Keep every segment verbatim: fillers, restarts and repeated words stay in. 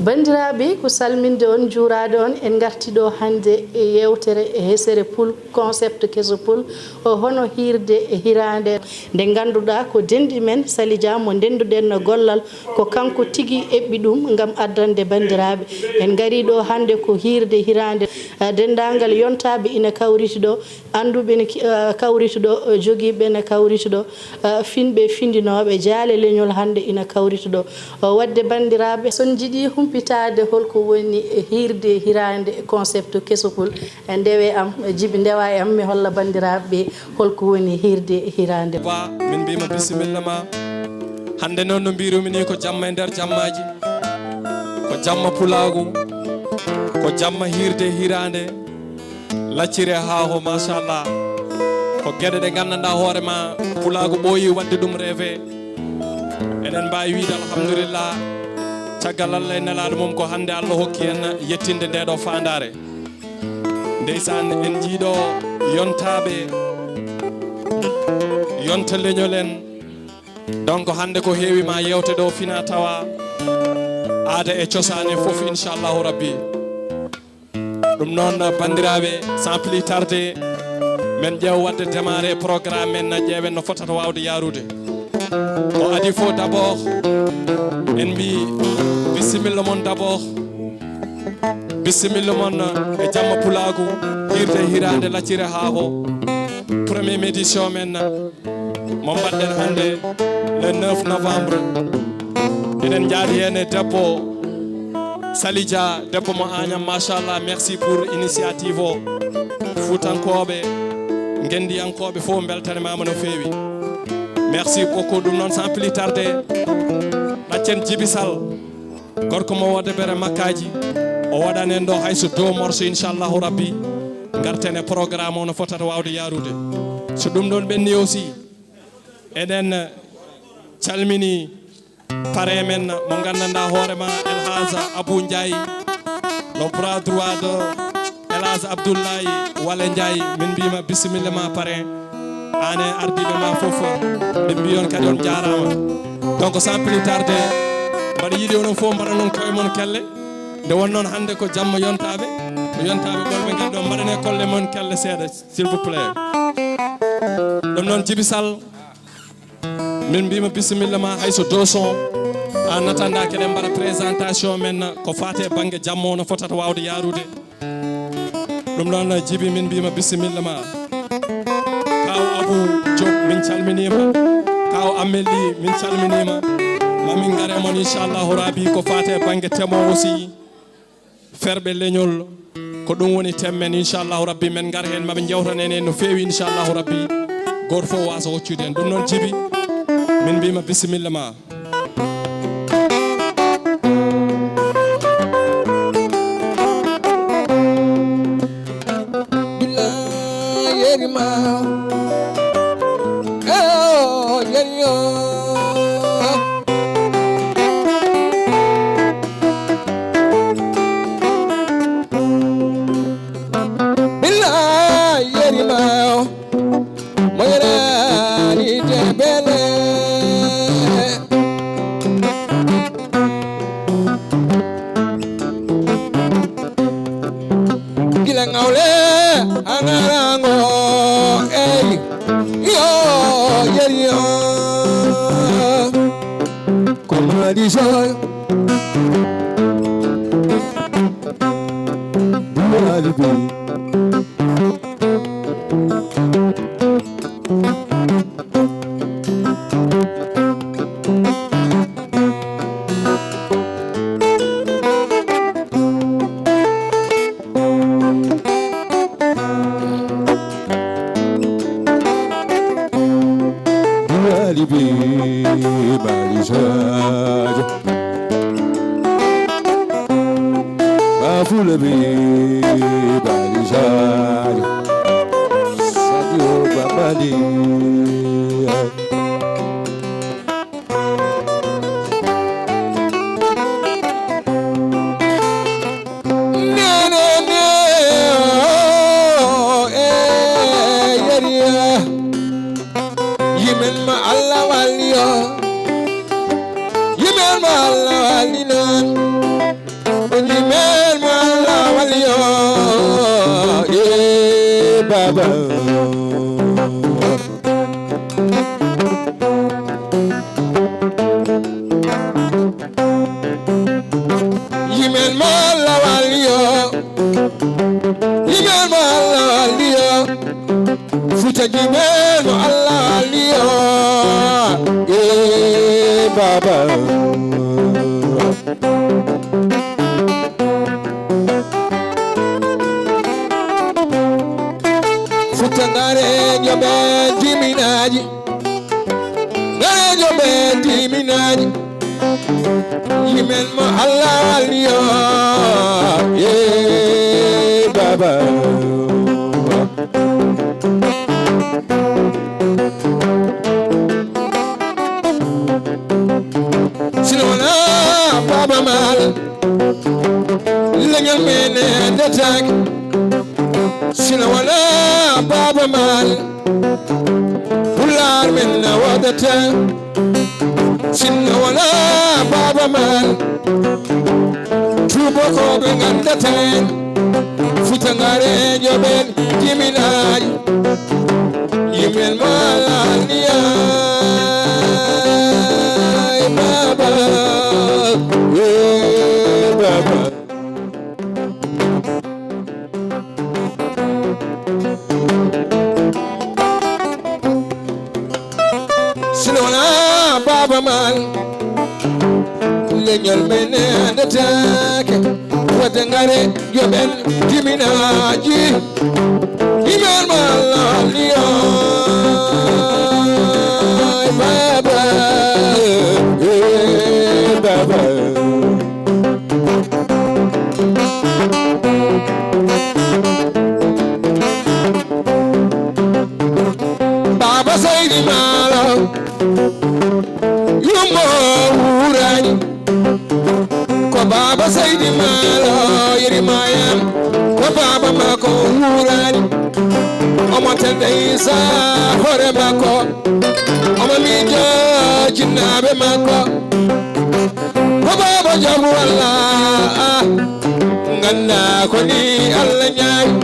Banndiraaɓe, ko salminde on, juuraade on. En ngarti ɗo hannde e yeewtere e hesere Pul, concept keso Pul, o hono hiirde e hiraande. Nde ngannduɗaa ko denɗi men, Sali Dia mo ndennduɗen no gollal, ko kanko tigi eɓɓi ɗum ngam addande banndiraaɓe. En ngarii ɗo hannde ko hiirde hiraande. Ah, denndaangal yontaaɓe ina kawriti ɗo, annduɓe ne ki-, ah, kawriti ɗo, eh, jogiiɓe ne kawriti ɗo, ah, finɓe, findinooɓe, jaale leñol hannde ina kawriti ɗo. O waɗde banndiraaɓe, so on njiɗi humpitaade holko woni hiirde hiraande e concept keso Pul, eh, ndewe am, eh, jibi ndewa e am, mi holla banndiraaɓe ɓe holko woni hiirde hiraande. Ba, min mbiyima bisimilla ma. Hannde noon no mbirumi ni ko jamma e nder jammaaji. Ko jamma pulaagu. Ko jamma hiirde hiraande. Laccire haa ho, machallah. Ko geɗe ɗe nganndanɗaa hoore ma, pulaagu ɓooyi waɗde ɗum rêvé. Eɗen mbaawi wiyde alhamdulillah. Caggal Allah e nelaaɗo mum ko hannde Allah hokki en yettinde nde ɗo faandaare. Ndeysaan, en njiiɗo yontaaɓe, yonta leñol en. Donc, hannde ko heewi ma yewte ɗo fina tawa aada e cosaan e fof, inchallahu rabbi. Ɗum noon, banndiraaɓe, sans plus tarder, men ƴeew waɗde démarrer programme men, ƴeewen no fotata waawde yaarude. Ko adii fof, d'abord, en mbi bisimilla mon d'abord. Bisimilla mon e jamma pulaagu, hiirde hiraande laccire haa ho. Première édition men mo mbaɗɗen hannde le neuf novembre. Eɗen njaadi heen e debbo Sali Dia, debbo mo Agnam, machallah, merci pour initiative o. Fuutankooɓe, ngenndiyankooɓe fof mbeltanimaama no feewi. Merci beaucoup. Ɗum noon, sans plus tarder, ɗaccen Jibi Sal. Gorko mo waɗde bere makkaaji, o waɗan en ɗo hay so deux morceaux, inchallahu rabbi. Ngarten e programme o no fotata waawde yaarude. So ɗum ɗoon ɓenni aussi, eɗen calmini parrain men mo nganndanɗaa hoore ma, El Hadj Abou Ndiaye, le bras droit de El Hadj Abdoulaye Wale Ndiaye. Min mbiyima bisimilla ma, parrain. Aan e ardiiɓe ma fof, ɓe mbiyon kadi on njaaraama. Donc, sans plus tarder, mbaɗa yiɗi onon fof mbaɗa noon koye mon kelle. Nde won noon hannde ko jamma yontaaɓe, ko yontaaɓe ɓolɓe ngel ɗo, mbaɗane kolle mon kelle seeɗa, s'il vous plaît. Ɗum noon, Jibi Sal, min mbiyima bisimilla ma, hay so deux son. En attendant, keɗen mbaɗa présentation men ko faate bannge jamma o no fotata waawde yaarude. Ɗum noon, Jibi, min mbiyima bisimilla ma. Kaaw Abou Diop, min calminiima. Kaaw Ammel Ly, min calminiima. Ma min ngare mon, inchallahu rabi, ko faate bannge thème o aussi. Ferɓe leñol, ko ɗum woni thème men, inchallahu rabbi. Men ngar heen, maɓe njewtanen en no feewi, inchallahu rabbi. Gooto fof waasa hoccude en. Ɗum noon, Jibi, min mbiyima bisimilla ma. Billahi, yeri ma. Eh, oh, yeri, oh. Billahi, yeri ma. Mo yeraani jebele. Gila ngawle a ngarango, ey, yo, yeri, yo. Ko Mali soy. Mali bi. Duwali bi balisajo. Bafula bi balisajo. Sadio Babali. Nene ne, oh, eh, yeri, eh. Yimen ma Allah walli, oh. Yimen ma Allah walli noon. Baba. Yimen mo Allah walli o. Yimen mo Allah walli o. Futa yimen mo Allah walli o. Eh, Baba. Futa ngare joɓe jiminaaji. Ngare joɓe jiminaaji. Yimen mo Allah walli o. Eh, Baba. Sino wona Baba Maal, leñol men ne detaaki. Sino wona Baba Maal, Pulaar men ne wodata. Sino wona Baba Maal, tuubakooɓe ngandata en. Futa ngare joɓen jiminaaji. Yimen mo Allah walli o. Eh, Baba. Eh, Baba. Sino wona Baba Maal, leñol men ne andataake. Wata ngare joɓen jiminaaji. Yimen mo Allah walli o. Baba. Eh, Baba. Baba Seydi Maal o, yumma o wuuraani. Ko Baba Seydi Maal o, yerimaayam. Ko Baba makko wuuraani. Omo tedda Iisa hoore makko. Omo miijo jinnaaɓe makko. Ko Baba jaabu Allah, ngannda ko ni Allah ñaawi.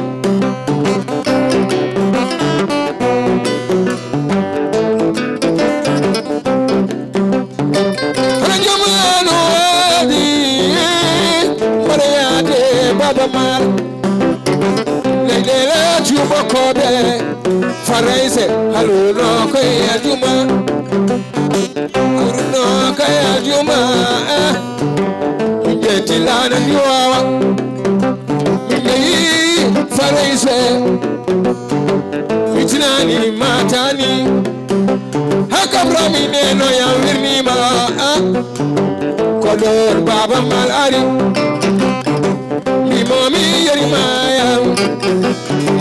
Hono jom laano waadi, mbaɗa yaade Baba Maal. Leyɗeele cuuɓokooɓe Farayse, haluno koye aljuma. Haluno koye aljuma, eh. Min ƴetti laana ndi wawa. Min ƴeyi Farayse. Fitinani matani. Hakam rami neno ya wirnima, ah. Ko ɗon Baba Maal ari. Mbimo mi yerimaayam.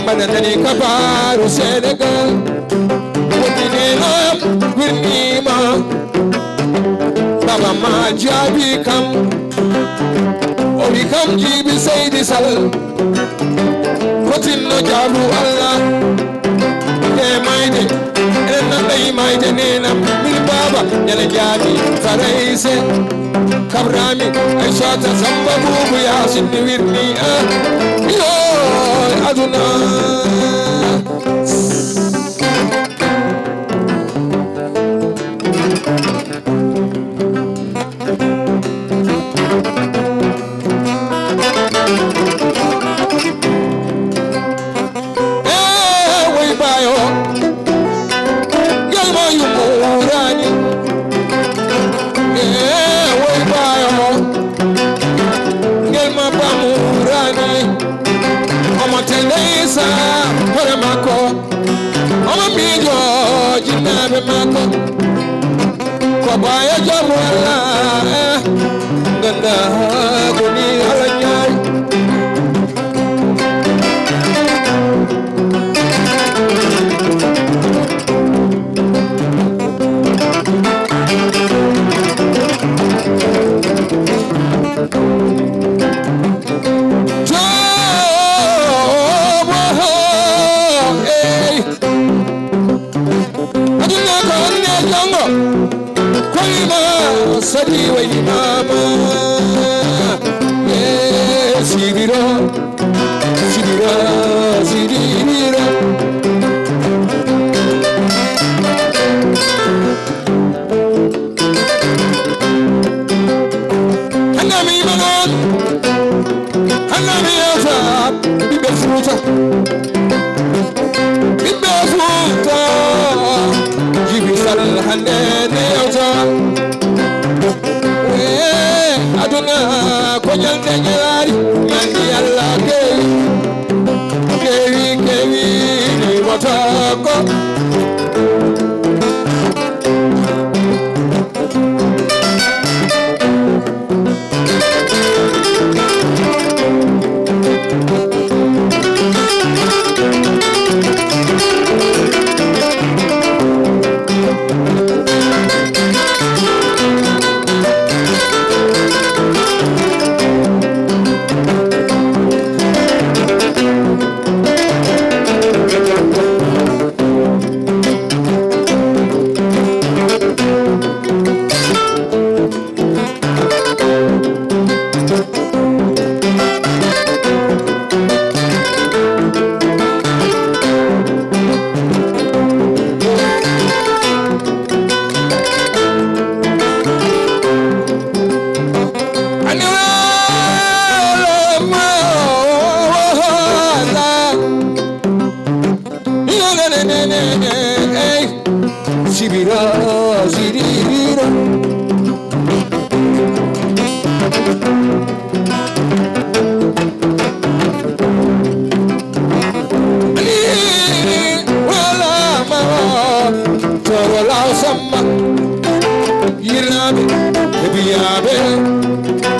Mbaɗanani kabaaru Senegaal. Wonde neno wirnima. Baba Maal jaabi kam. O wi kam jiibi Seydi Sall. Fotinno jaabu Allah. E mayde, enen nanɗa e mayde nenam. Min Baba, ñande jaabi Farayse. Kabrami, Aysata Samba Buubu Yaasin mi wirni, ah. Yo, aduna. Eh, woy bayo, ngel ma yummo wurani. Eh, woy bayo, ngel ma bamu wurani. Omo tendeysa hoore makko. Omo miijo jinnaaɓe makko. Ko baya jom walla, eh, ganda ko ni ala ñaay. Joobo, ey. Aduna ko onne jongo, koyma sadi wayni mama. Eh, sibiro, sibiro, sibiro. Hannde mi yewta ɓiɓɓe Fuuta. Ɓiɓɓe Fuuta. Jibi Sal hannde ne yewta. Eh, aduna ko ñalnde ñalaari, ñalnde Alla keewi. Keewi, keewi, ni wota ko. Sibira, sirira. Wala ma toro law samma. Yirnaaɓe e biyaaɓe,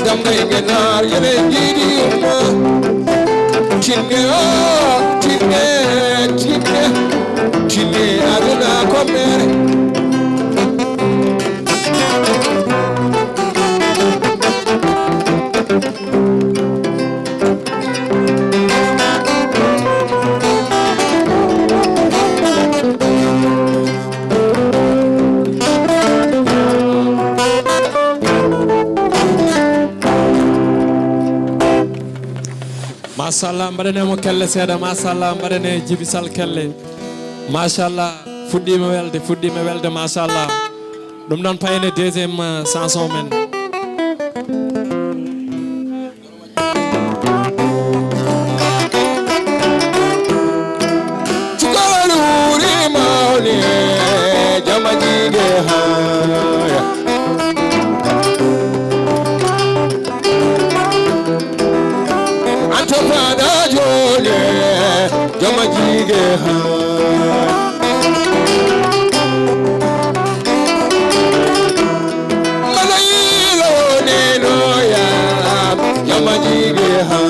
damɗe e ngenaar, yene jiidi umma. Tinne o, tinne, tinne, tinne aduna ko mere. Machallah, mbaɗanee mo kelle seeɗa. Machallah, mbaɗanee Jibi Sal kelle. Machallah, fuɗɗiima welde, fuɗɗiima welde, machallah. Ɗum noon, payen e deuxième, euh, chanson men. Cukalel wuuri mawni, jama jiide haya. An to fada jole, jama jiide haya. Mana yilo neno ya, jama jiide ha.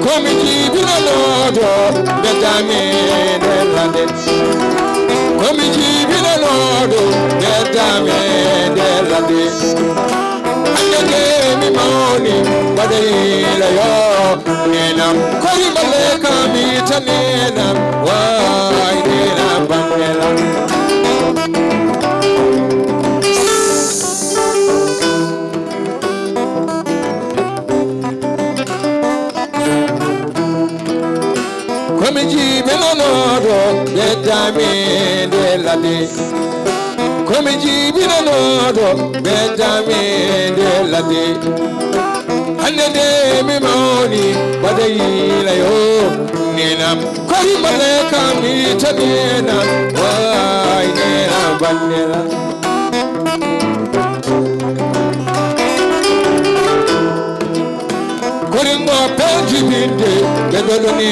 Komi jibinanoɗo, ɓeddami nder ladde. Komi jibinanoɗo, ɓeddami nder ladde. Hande nde mi mawni, waɗa yiila yo nenam. Kori balle kam ita nenam, way nenam bannela. Komi jibinanoɗo, ɓeddami nde ladde. Komi jibinanoɗo, ɓeddami nde ladde. Hande nde mi mawni, waɗa yiila yo nenam. Kori balle kam ita nenam, way nenam bannela. Koringo pe jibinde, ɓe ɗoɗone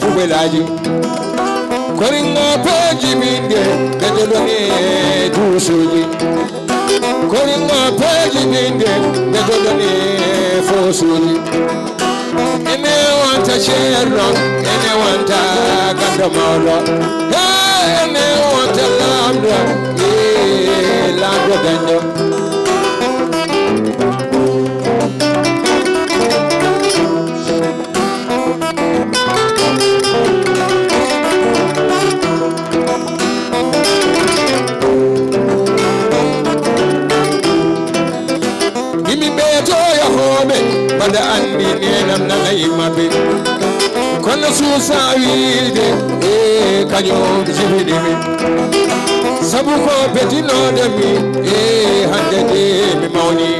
puwelaaji. Koringo pe jibinde, ɓe ɗoɗone duusuuji. Koringo pe jibinde, ɓe ɗoɗone foosuuji. Ene wonta ceerno, ene wonta ganndo mawɗo. He, ene wonta laamɗo, e laamɗo dañɗo. Yimɓe ɓe to yahooɓe, mbaɗa anndi nenam nana e maɓɓe. Kono suusa wiide, e kañum jibinimi. Sabu ko beddinooɗo mi, e hannde de mi mawni.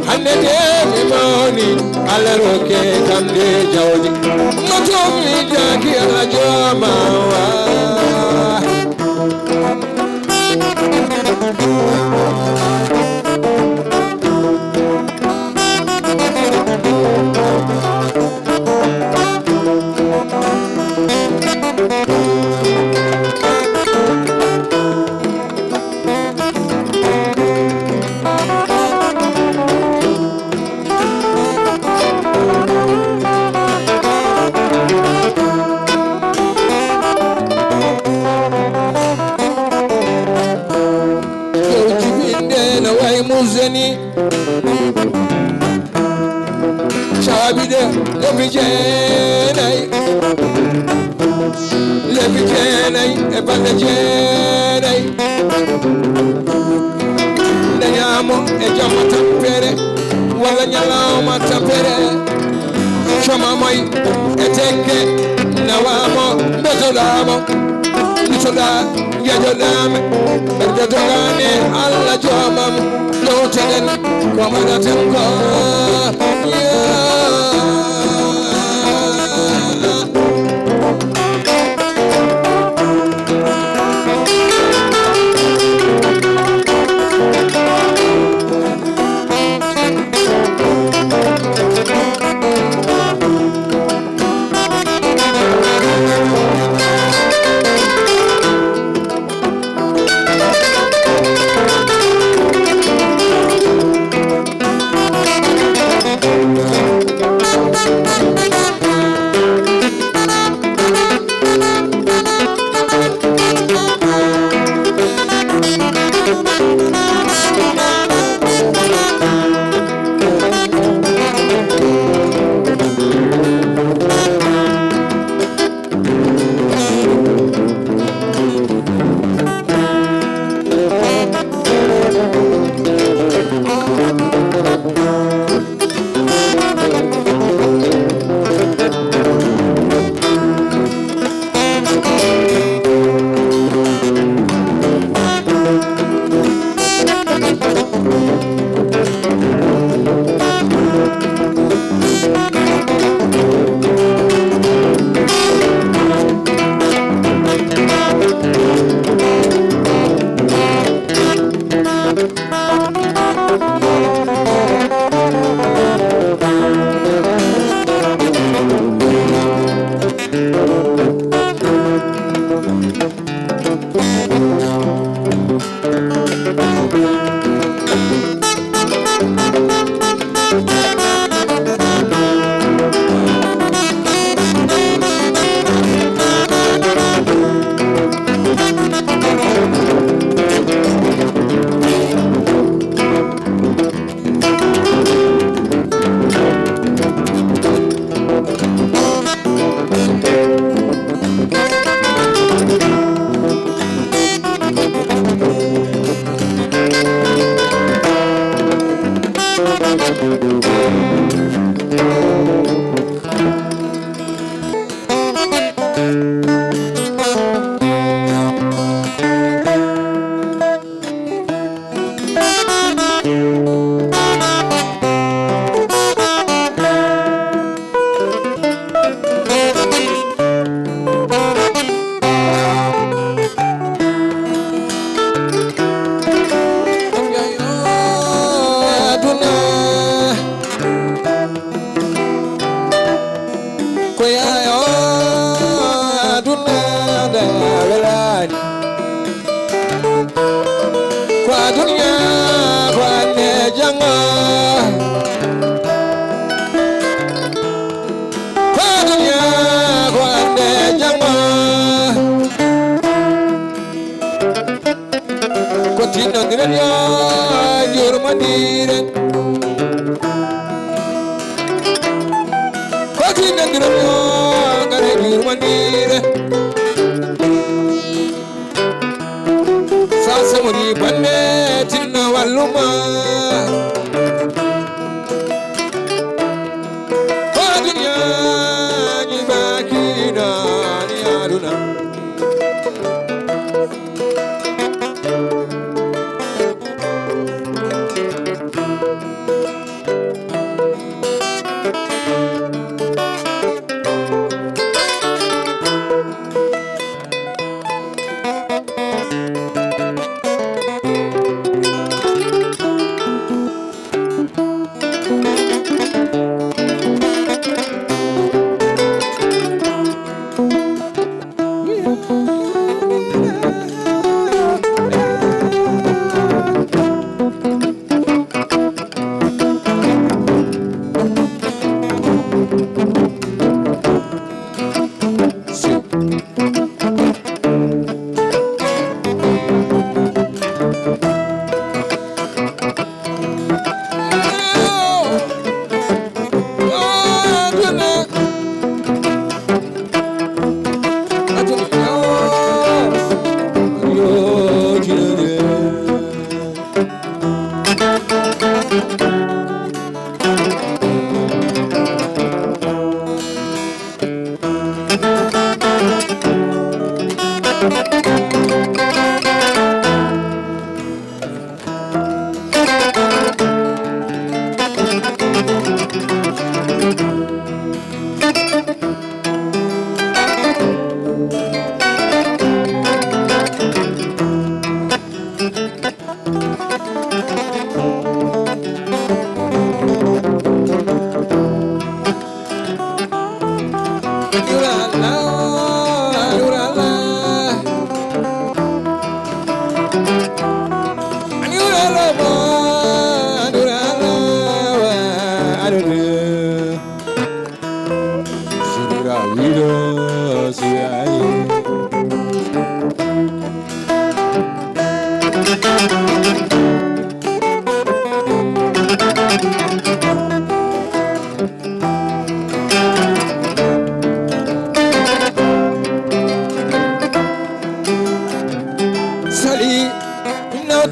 Hannde de mi mawni, Allah rokke kam de jawdi. Mo to mi jaaki Allah jooma wa. Jibinde no way museni. Caabiɗe lebbi jeenayi, lebbi jeenayi e balɗe jeenayi. Nde ñaamo e jamma tampere, walla ñalawma tampere. Coma moy e tekke, nawamo, mbetoɗamo, mbitoɗa. Ngejoɗaami, ɓerɗe dogaani, Allah joomam, ɗowtenen ko mbaɗaten ko. Ko yaayo aduna nde welaani. Ko aduna, ko annde janngo. Ko aduna, ko annde janngo. Ko tinnondiren yo yurmondiren. Ko tinnondiren yo ngare yurmondire. Sa semori bande tinno walluma. Ko aduna ñiɓaki nani aduna.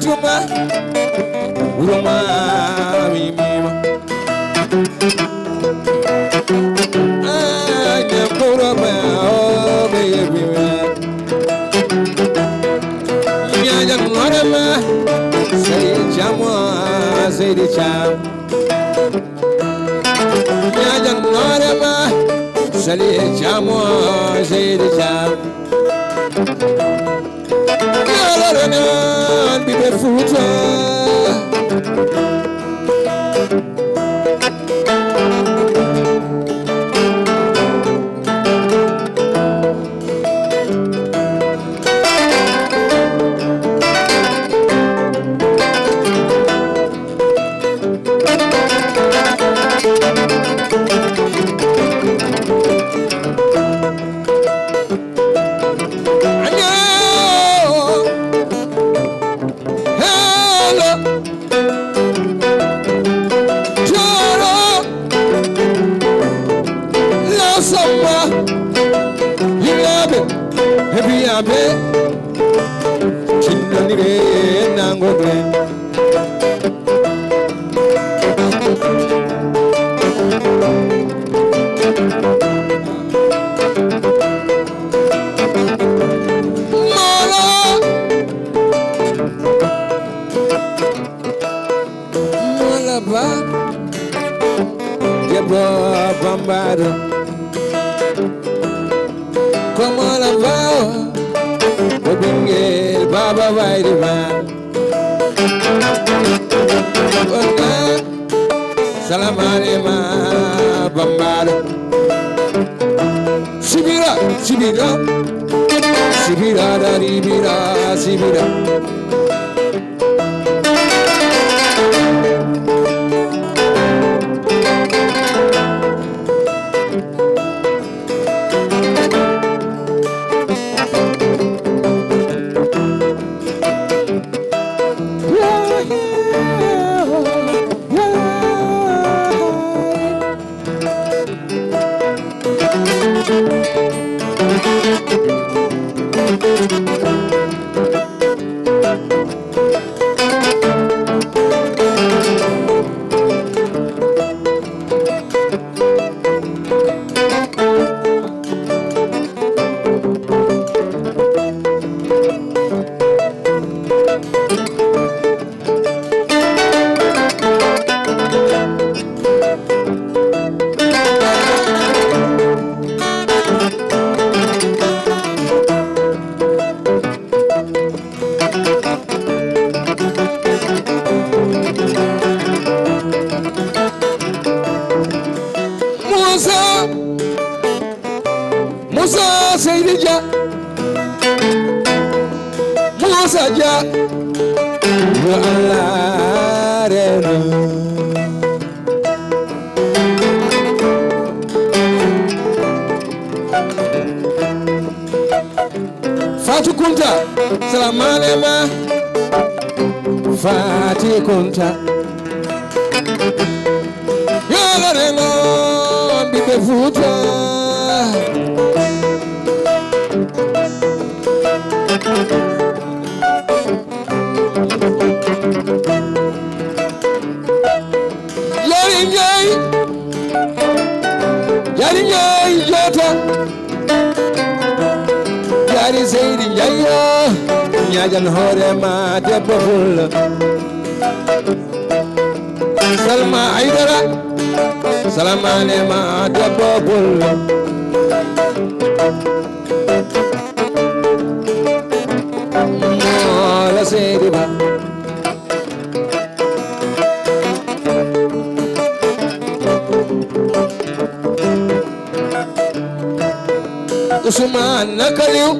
Tuma, wuro ma, mi, mi, ma. Ah, ñam ko wuro ma, oh, mi, mi, mi. Ñañan hoore ma, Seydi Caam, Seydi Caam. Ñañan hoore ma, Sali Caam, Seydi Caam. Yalare nan ɓiɓɓe Fuuta. Hello. Joro. La Samba. Yimɓe. Hebiyaɓe. Cinnonire nangonire. Mala. Mala ba. Debbo bambaro. Ko mala ba. Ko ɓingel baba wayri ma. Salam alema bambaro. Sibira, sibira, sibira da ribira, sibira. Musa, Musa Seydi Dia, Musa Dia, yo Allah reno. Fatou Kounta, salam alema. Fatou Kounta. Yalare non ɓiɓɓe Fuuta. Yari Njaay, Yari Njaay Joota. Yari Seydi Njaay yo, ñaƴan hoore ma debbo Pullo. Salma Aydara, salam alema debbo Pullo. Mola Seydi Ba. Usman Nakaliw.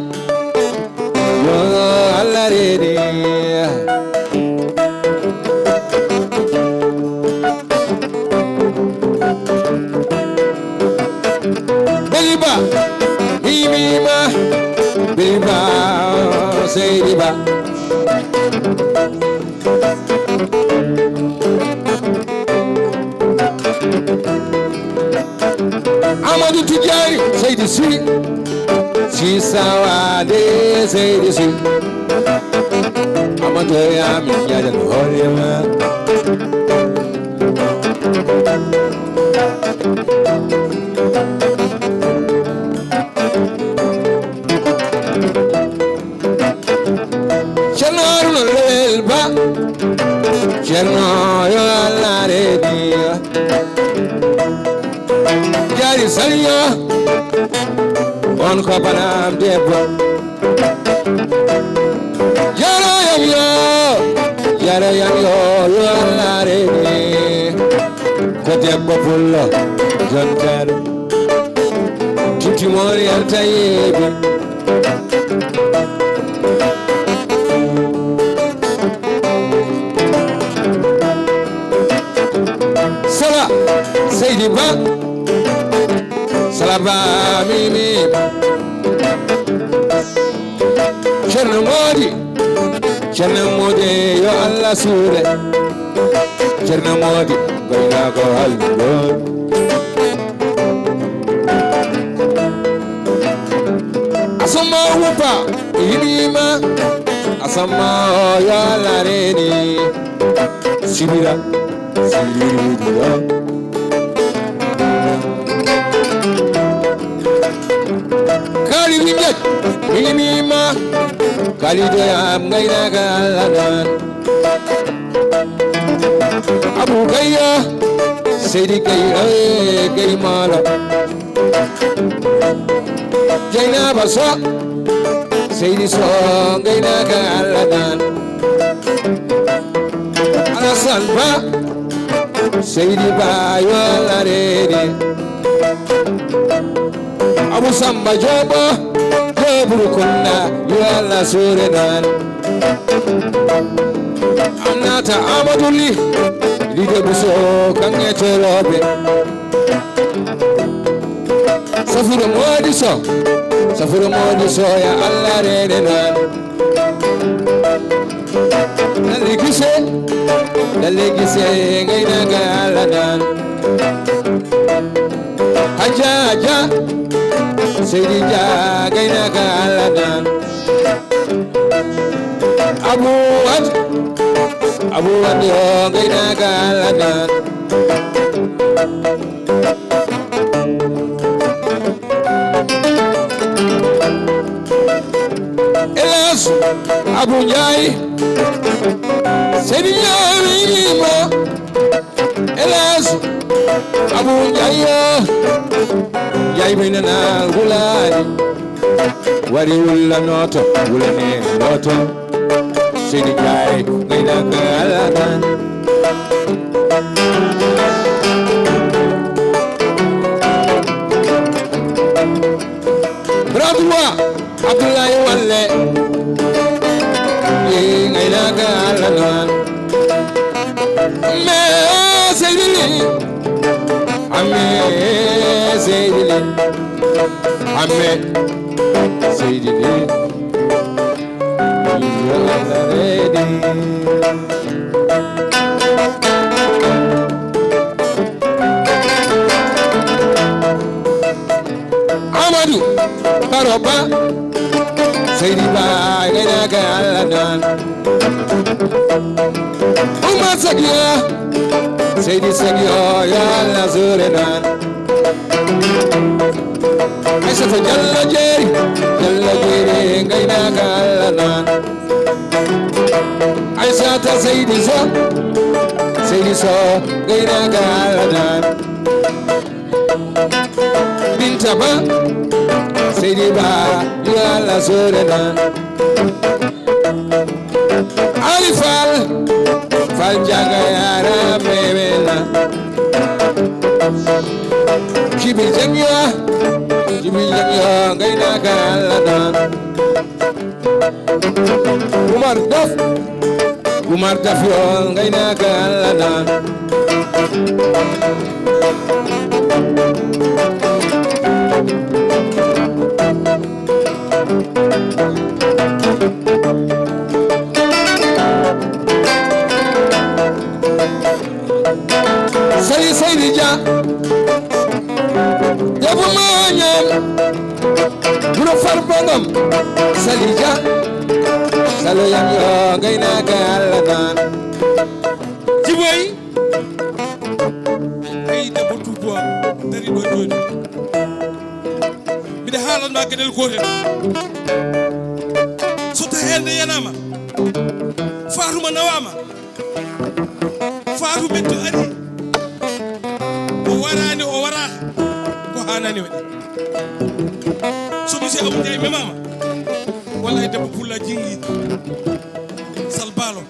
Yo Allah reeni. Beliba, Mimima, Beliba, Seydiba. Amadou Tidiane, Seydi Sy. Si Sawade, Seydi Sy. Amadou Doya min jajan hoore ma. Ceerno Haruna Lowel Ba. Ceerno yo Allah reedi. Jaari saliya. On ko banam debbo. Yara yam yo, yara yam yo, yo Allah reeni. Ko debbo pullo, jontaɗo. Titi moori altayeɓe. Sala, Seydi Ba. Sala Ba, Mimi. Ceerno Moodi, Ceerno Moodi, yo Allah suure. Ceerno Moodi, gaynako hallo. Asama wupa, yinima. Asama o yo Allah reeni. Sibira, sibiri yo. Kali Winget, Minima, Kali Doyam, Gaynaka Alanan, Abu Gaya, Seydi Gay, eh, Gay Mala, Jaynaba So, Seydi So, Gaynaka Alanan, Alasan Ba, Seydi Ba, yo Allah reeni. Abu Samba Jobo, Joburu Kunda, yo Allah suure nan. Amnata Amadou Ly, Lide Buso, Kange Tolobe. Safuro Modi So, Safuro Modi So, ya Allah reeni nan. Lalle gise, lalle gise, gaynaka Alanan. Haja, haja, Seydi Ja, gaynaka Alanan. Abu Wad, Abu Wad, yo, gaynaka Alanan. Elas, Abu Njaay, Seydi Njaay wiima. Elas, Abu Njaay yo. Njaay mi nana wulaani. Wari wulla nooto, wulani nooto. Seydi Njaay, gaynaka Alanan. Bras droit, Abdoulaye Walle. Ee, gaynaka Alanan. Amme Seydi Ly. Amme Seydi Ly. Amme Seydi Ly. Amadou Baro Ba, Seydi Ba, gaynaka Alanan. Oumar Sadio, Seydi Sadio, yo Allah suure nan. Aysata Jallo Jeeri, Jallo Jeeri, gaynaka Alanan. Aysata Seydi So, Seydi So, gaynaka Alanan. Binta Ba, Seydi Ba, yo Allah suure nan. Ali Fall, Fall Njaga yara mewela. Jibi Jeng yo, Jibi Jeng yo, gaynaka Alanan. Umar Daf, Umar Daf yo, gaynaka Alanan. Sali Seydi Dia. Debbo ma ñaam. Wuro Farba Ngom. Sali Dia. Saloyam yo gaynaka Allah tan. Jiboy. Ay debbo tuuba dari ɗo joni. Mbiɗa haalanma geɗel gotel. So tawi heen nde yanama, Fatuma nawama, Fatou Bintou ari, o warani, o warata, ko hanani waɗi. So monsieur Abou Ndiaye memama, wallahi debbo pulla jingi, salbalo,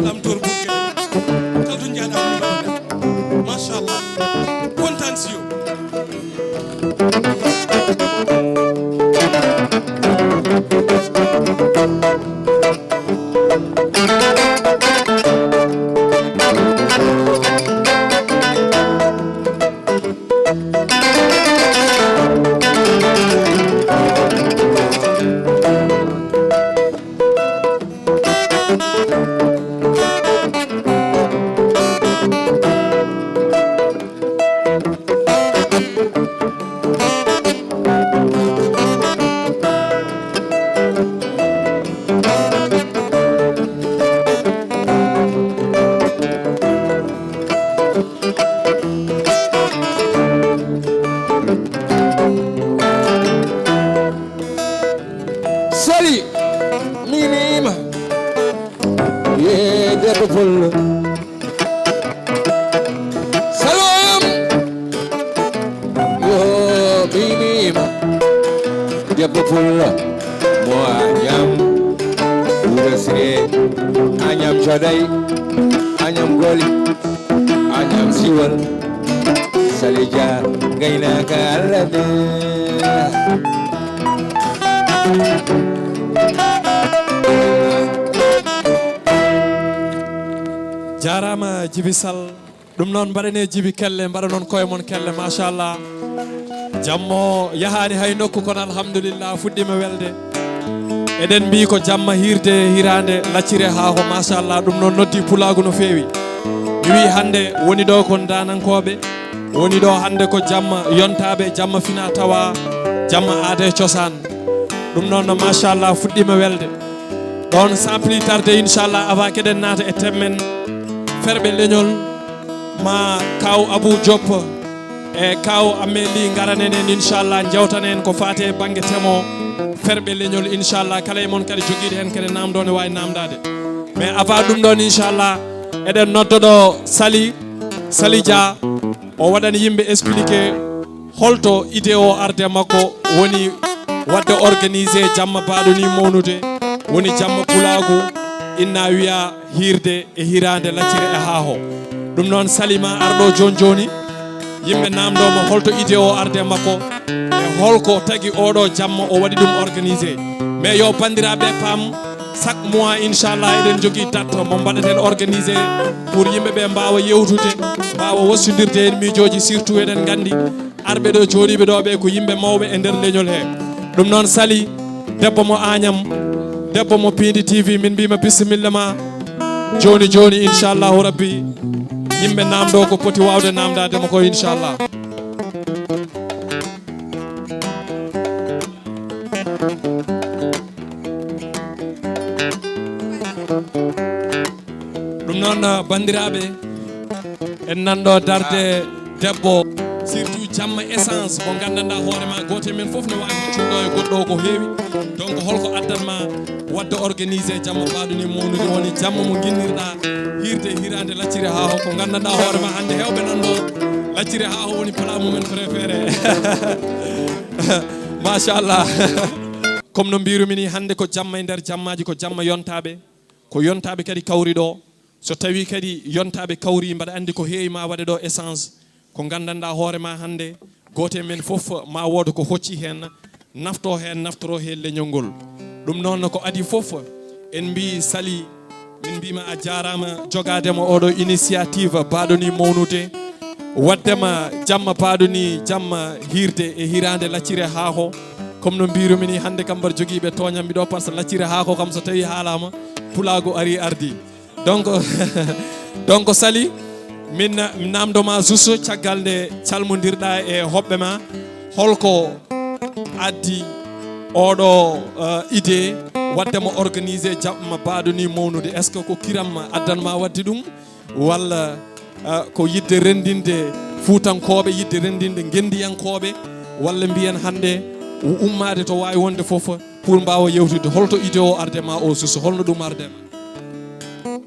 lamtor burke, kala to jaaɗa, machallah, kontan siyo. Sali, mimima, ye debbo pullo. Saloyam, yo mimima, debbo pullo, mo a ñam, wuro sire, a ñam jodai, a ñam goli. Añam siwol, Sali Dia, gaynaka Allah de. Jarama Jibi Sall. Ɗum noon, mbaɗane Jibi kelle, mbaɗa noon koye mon kelle, machallah. Jamma o yahaani hay nokku, kono alhamdulillah, fuɗɗiima welde. Eɗen mbiyi ko jamma hiirde, hiraande, laccire haa ko, machallah, ɗum noon noddi pulaagu no feewi. Mi wiyi hannde woni ɗo ko ndaanankooɓe, woni ɗo hannde ko jamma yontaaɓe, jamma fina tawa, jamma aada e cosaan. Ɗum noon, machallah, fuɗɗiima welde. Ɗoon, sans plus tarder, inchallah, avant keɗen naata e thème men, ferɓe leñol, ma Kaaw Abou Diop e Kaaw Ammee Ly ngaranen en, inchallah, njewtanen en ko faati e bannge thème o, ferɓe leñol, inchallah, kala e mon kadi jogiiɗo heen kadi naamdo ne waawi naamndaade. Mais avant ɗum ɗoon, inchallah, eɗen nodda ɗo Sali, Sali Dia, o waɗani yimɓe expliqué holto idée o arde makko woni waɗde organisé jamma baaɗo ni mawnude, woni jamma pulaagu, inna wiya hiirde e hiraande, laccire e haaho. Ɗum noon, Sali, ma ar ɗo jooni jooni, yimɓe naamndoo mo holto idée o arde makko, e holko tagi oɗo jamma o waɗi ɗum organisé. Mais yo banndiraaɓe paam, chaque mois, inchallah, eɗen jogii date mo mbaɗeten organisé pour yimɓe ɓe mbaawa yewtude, mbaawa wassudirde heen miijooji, surtout eɗen nganndi arɓe ɗo, jooɗiiɓe ɗo ɓe ko yimɓe mawɓe e nder leñol he. Ɗum noon, Sali, debbo mo Añam, debbo mo Piindi T V, min mbiyma bisimilla ma. Jooni jooni, inchallahu rabbi, yimɓe naamndoo ko poti waawde naamndaade mo ko, inchallah. Ɗum noon, banndiraaɓe, en nanɗo darde debbo, surtout jamma essence mo nganndanɗaa hoore ma, gooto e men fof ne waawi hoccude ɗo e goɗɗo o ko heewi. Donc, holko addan ma waɗde organisé jamma baaɗo ni mawnude, woni jamma mo nginnirɗaa hiirde e hiraande laccire haa ho, ko nganndanɗaa hoore ma hannde heewɓe nanɗo laccire haa ho woni plat mumen préféré. Machallah. Comme no mbirumi ni, hannde ko jamma e nder jammaaji, ko jamma yontaaɓe, ko yontaaɓe kadi kawri ɗo. So tawii kadi yontaaɓe kawri, mbaɗa anndi ko heewi ma waɗe ɗo échange, ko nganndanɗaa hoore ma hannde, gooto e men fof ma wooda ko hocci heen, nafto heen, naftoro heen leñol ngol. Ɗum noon, ko adii fof, en mbii Sali, min mbiima a jaaraama jogaade mo oɗo initiative baaɗo ni mawnude, waɗde ma jamma baaɗo ni, jamma hiirde e hiraande laccire haa ho. Comme no mbirumi ni, hannde kam mbaɗa jogiiɓe tooñam mi ɗo, par ce que laccire haa ko kam so tawii haalaama, pulaagu arii ardii. Donc, donc Sali, min naamndo ma juste caggal nde calmondirɗaa e hoɓɓe ma, holko addi Oɗo uh, idée waɗde mo organisé jaɓma baɗo ni mawnude, est ce que ko kiram addan ma waɗde ɗum, walla uh, ko yidde rendinde fuutankoɓe, yidde rendinde ngendiyankoɓe, walla mbiyen hannde ummaade to wawi wonde fof pour mbawa yewtidde? Holto idée o arde ma o suso, holno ɗum arde ma?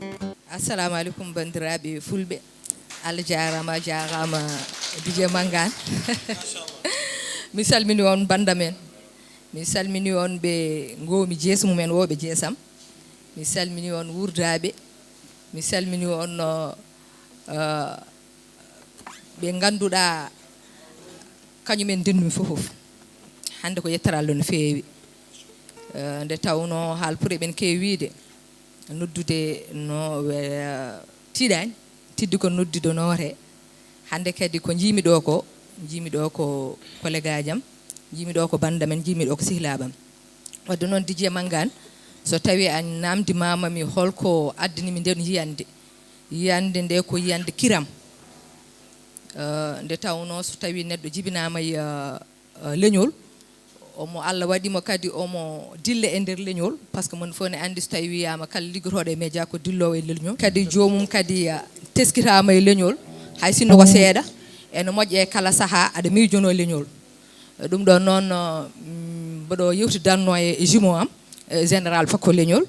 Assalamu aleykum, banndiraaɓe fulɓe. Allah jaaraama, a jaaraama, Didier Mangane. Mi salmini on, bannda men. Mi salmini on ɓe ngoomi jees mumen, wooɓe jeesam. Mi salmini on wuurdaaɓe. Mi salmini on, uh, uh, ɓe ngannduɗaa kañum en ndenndumi fof fof. Hannde ko yettere Allah no feewi. Uh, nde tawnoo haal pour eɓen keewi wiyde, noddude no uh, tiiɗaani, tiddi ko noddude noote. Hannde kadi ko njiimi ɗo ko, njiimi ɗo ko colleague ajam, njiimi ɗo ko bannda men, njiimi ɗo ko sehilaaɓam. Wadde noon, Didier Mangane, so tawi a namdimaama mi holko addani mi nden yiyande, yiyande nde ko yiyande kiram. Uh, nde tawnoo so tawi neɗɗo jibinaama e uh, uh, leñol, omo Allah waɗimo kadi omo dilla e nder leñol, par ce que mon fof ne anndi so tawi wiyama kala liggotoɗo e média ko dillowo e leñol, kadi joomum kadi uh, teskitama e leñol, hay sinno ko seeɗa, ene moƴƴa e kala saaha aɗa miijono leñol. Ɗum ɗo noon uh, mm, mboɗo yewtidanno e jumeau am, eh, général fakko leñol,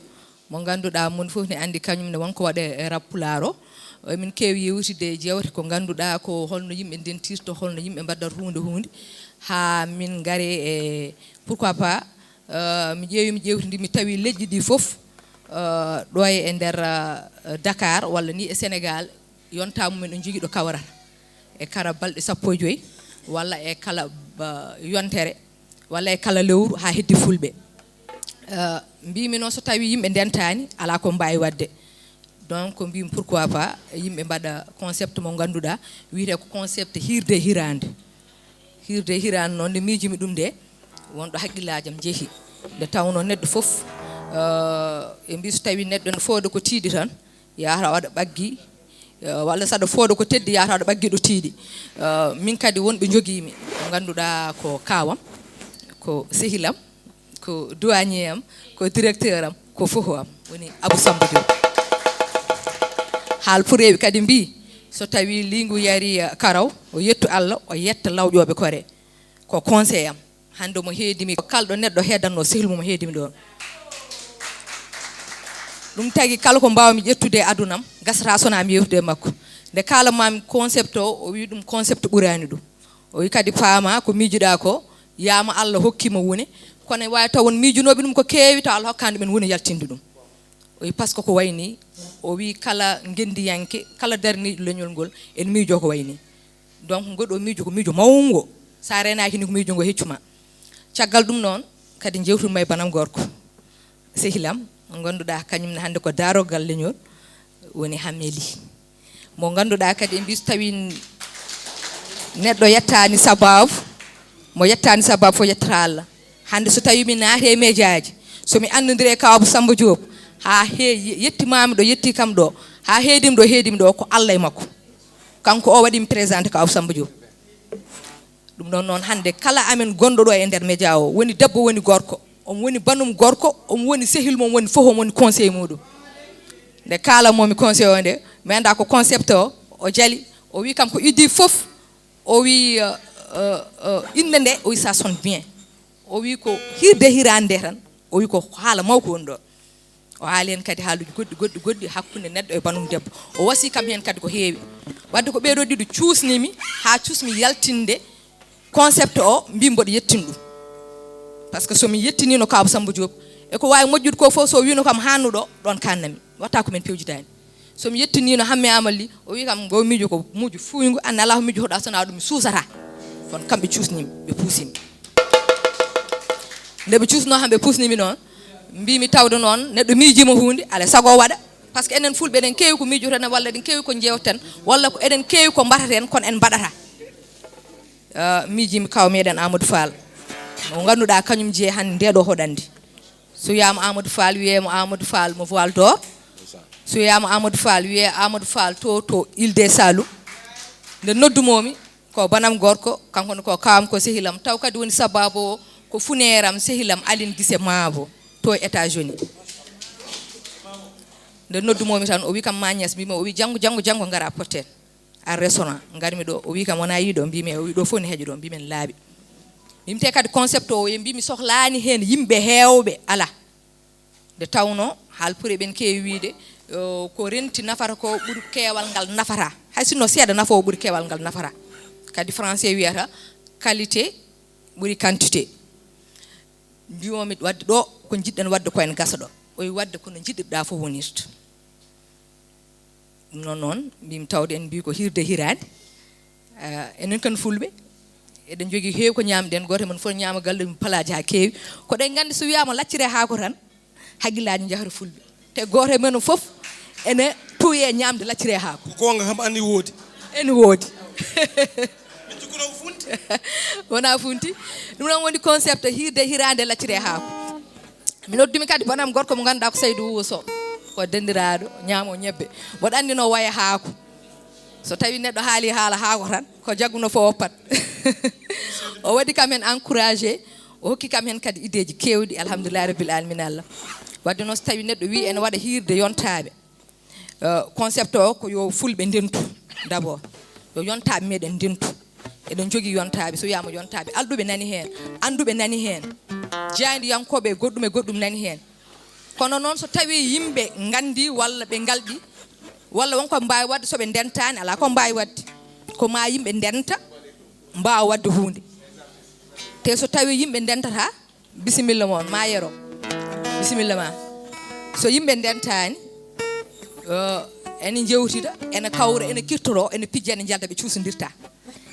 mo ngannduɗaa mon fof ne anndi kañum ne wonko waɗa e rap pulaar o. Emin keewi yewtide e jeewte ko ngannduɗaa ko holno yimɓe ndentirta, holno yimɓe mbaddata huunde huunde, haa min ngare e pourquoi pas, uh, mi ƴeewi, mi ƴeewtidi, mi tawi leƴƴi ɗi fof, uh, ɗo e nder uh, Dakar walla ni e Sénégal, yonta mumen o jogii ɗo kawrata e kala balɗe sappo e joyi walla e kala uh, yontere walla e kala lewru haa heddi fulɓe. Uh, mbimi noon so tawi yimɓe ndentani, ala ko mbawi wadde. Donc mbimi pourquoi pas yimɓe mbaɗa concept mo ngannduɗaa wiyete ko concept hirde hirande. Hirde hirande noon nde miijimi ɗum nde, wonɗo haqqillajam jeehi. Nde tawno neɗɗo fof uh, e mbi so tawi neɗɗo ne fooda ko tiiɗi tan, yahata waɗa ɓaggi, uh, walla saɗa fooda ko teddi, yahata waɗa ɓaggi ɗo tiiɗi. Uh, min kadi wonɓe jogiimi, ko ngannduɗaa ko kaawam, ko sehilam, ko douanier am, ko directeur am, ko fof am, woni Abou Samba Diop. Haal pureeɓe kadi mbi so tawi lingu yari uh, karaw, o yettu Allah, o yetta lawƴooɓe kore. Ko conseil am. Hannde omo heedimi, kalɗo neɗɗo heedanno sehil mum o heedimi ɗoon. Ɗum tagi kala ko mbaawmi ƴettude e adunam, gasata sona mi yewtude e makko. Nde kaalamami concept o, o wi ɗum concept ɓurani ɗum. O wi kadi paama ko miijuɗa ko, yama Allah hokkima wune, kono wawi taw won miijunoɓe ɗum ko keewi taw Allah hokkani ɗumen wune yaltinde ɗum. O wi par ce que ko wayni, o wi kala ngendiyanke, kala darniɗo leñol ngol, en miijo ko wayni. Donc ngoɗo miijo ko miijo mawngo, sa renaki ni ko miijo ngo heccuma. Caggal ɗum noon kadi jewtumi e banam gorko, sehilam, mo ngannduɗaa kañum ne hannde ko daroggal leñol, woni Hameli. Mo ngannduɗaa kadi e mbi so tawi neɗɗo yettani sababu, mo yettani sababu fof yettata Allah. Hannde so tawi mi naati e mejaaji, somi anndodiri e kaw Abou Samba Diop, ha he yettimami ɗo, yetti kam ɗo, ha heedimi ɗo, heedimi ɗo, ko Allah e makko. Kanko o waɗi mi présenté ko Abou Samba Diop. Ɗum ɗon noon hannde kala amen gonɗo ɗo e nder média o, woni debbo, woni gorko, omo woni banum gorko, omo woni sehil mum, woni fof, omo woni conseil muɗum. Nde kala momi conseil o nde, mi annda ko concept o, o jali, o wi kam ko iddi fof, o wi uh, uh, uh, innde nde, o wi ça sonne bien. O wi ko hirde hirande nde tan, o wi ko haala mawko woni ɗo. O haali heen kadi haaluuji goɗɗi goɗɗi goɗɗi hakkunde neɗɗo e banum debbo. O wasi kam heen kadi ko heewi. Wadde ko ɓeeɗo ɗiɗo cuusnimi haa cuusmi yaltinde concept o, mbi mboɗo yettin ɗum. Par ce que somi yettinino Kaw Samba Diop, e ko waawi moƴƴude ko fof, so wino kam hannuɗo ɗon kannami. Watta ko men pewjidani. Somi yettinino Hamme Amali, o wi kam ngo miijo ko muujo fuuygo, an alaa ko miijotoɗa sona ɗum mi suusata. Kono kamɓe cuusnimi, ɓe puusimi. Nde ɓe cuusno kam ɓe puusnimi noon, mbimi tawde noon neɗɗo miijima huunde, alaa sago o waɗa. Par ce que enen fulɓe eɗen keewi ko miijoten walla eɗen keewi ko jeewten walla ko eɗen keewi ko mbaɗaten kono en mbaɗata. Uh, miijimi kaw meɗen Amadou Fall, mo ngannduɗaa kañum jeeyi hannde nde ɗo hoɗande. So wiyama Amadou Fall, wiyemo Amadou Fall mo Voile d'Or. So wiyama Amadou Fall, wiye Amadou Fall to to Île des Saloum. Nde noddumomi ko banam gorko, kanko ne ko kawam, ko sehilam, taw kadi woni sababu o Ko funeeram, sehilam Aline Gise Maabo to États-Unis. Nde noddumomi tan, o wi kam, "Ma Niass," mbimi, o wi, "Janngo, janngo, janngo ngara potten." A restaurant, ngarmi ɗo, o wi kam, "Wona yiɗo?" Mbimi, o wi, "Ɗo fof ne heƴo ɗo," mbimen laaɓi. Mbimi te kadi concept o, e mbimi sohlaani heen yimɓe heewɓe, ala. Nde tawno haalpure ɓen keewi wiide, o, ko renti nafata ko ɓuri keewal ngal nafata. Hay sinno seeɗa nafa o ɓuri keewal ngal nafata. Kadi français wiyata qualité ɓuri quantité. Mbiyomi wadde ɗo ko jiɗɗen wadde ko en gasa ɗo. O wi wadde ko no jiɗirɗa fof wonirta. Ɗum noon noon, mbimi tawde en mbi ko hirde hiraande. Ah, enen kan fulɓe, eɗen jogii heewi ko ñaamɗen, gooto e men fof ñaama galle mum palaaji haa keewi. Ko ɗen nganndi so wiyaama laccire haako tan, hakkillaaji njahata fulɓe. Te gooto e men fof ene tuuyee ñaamde laccire haako. Ko goonga kam, anni woodi. Ene woodi. Min jikkuno ko funti. Wona funti. Ɗum noon woni concept hirde hiraande laccire haako. Mi noddumi kadi banam gorko mo ngannduɗaa ko Saydou Wuuso, ko denndiraaɗo, ñaamo ñebbe. Mboɗo anndi no waya haako. So tawi neɗɗo haali haala haako tan, ko jagguno fof o pat. O waɗi kam heen encouragé, o hokki kam heen kadi ideeji keewɗi, alhamdulillahi rabbil alamina Allah. Wadde noon so tawi neɗɗo wi ene waɗa hiirde yontaaɓe, eh, concept o ko yo fulɓe ndentu d'abord. Yo yontaaɓe meɗen ndentu. Eɗen jogii yontaaɓe, so wiyaama yontaaɓe, alɗuɓe nani heen, annduɓe nani heen, jaayndiyankooɓe e goɗɗum e goɗɗum nani heen. Kono noon so tawi yimɓe nganndi walla ɓe ngalɗi, walla won ko mbaawi waɗde, so ɓe ndentaani, alaa ko mbaawi waɗde. Ko ma yimɓe ndenta, mbaawa waɗde huunde. Te so tawi yimɓe ndentata, bisimilla moon, ma yero. Bisimilla ma. So yimɓe ndentaani, o, ene njewtida, ene kawra, ene kirtoro, ene pijja, ene njalda, ɓe cuusondirta.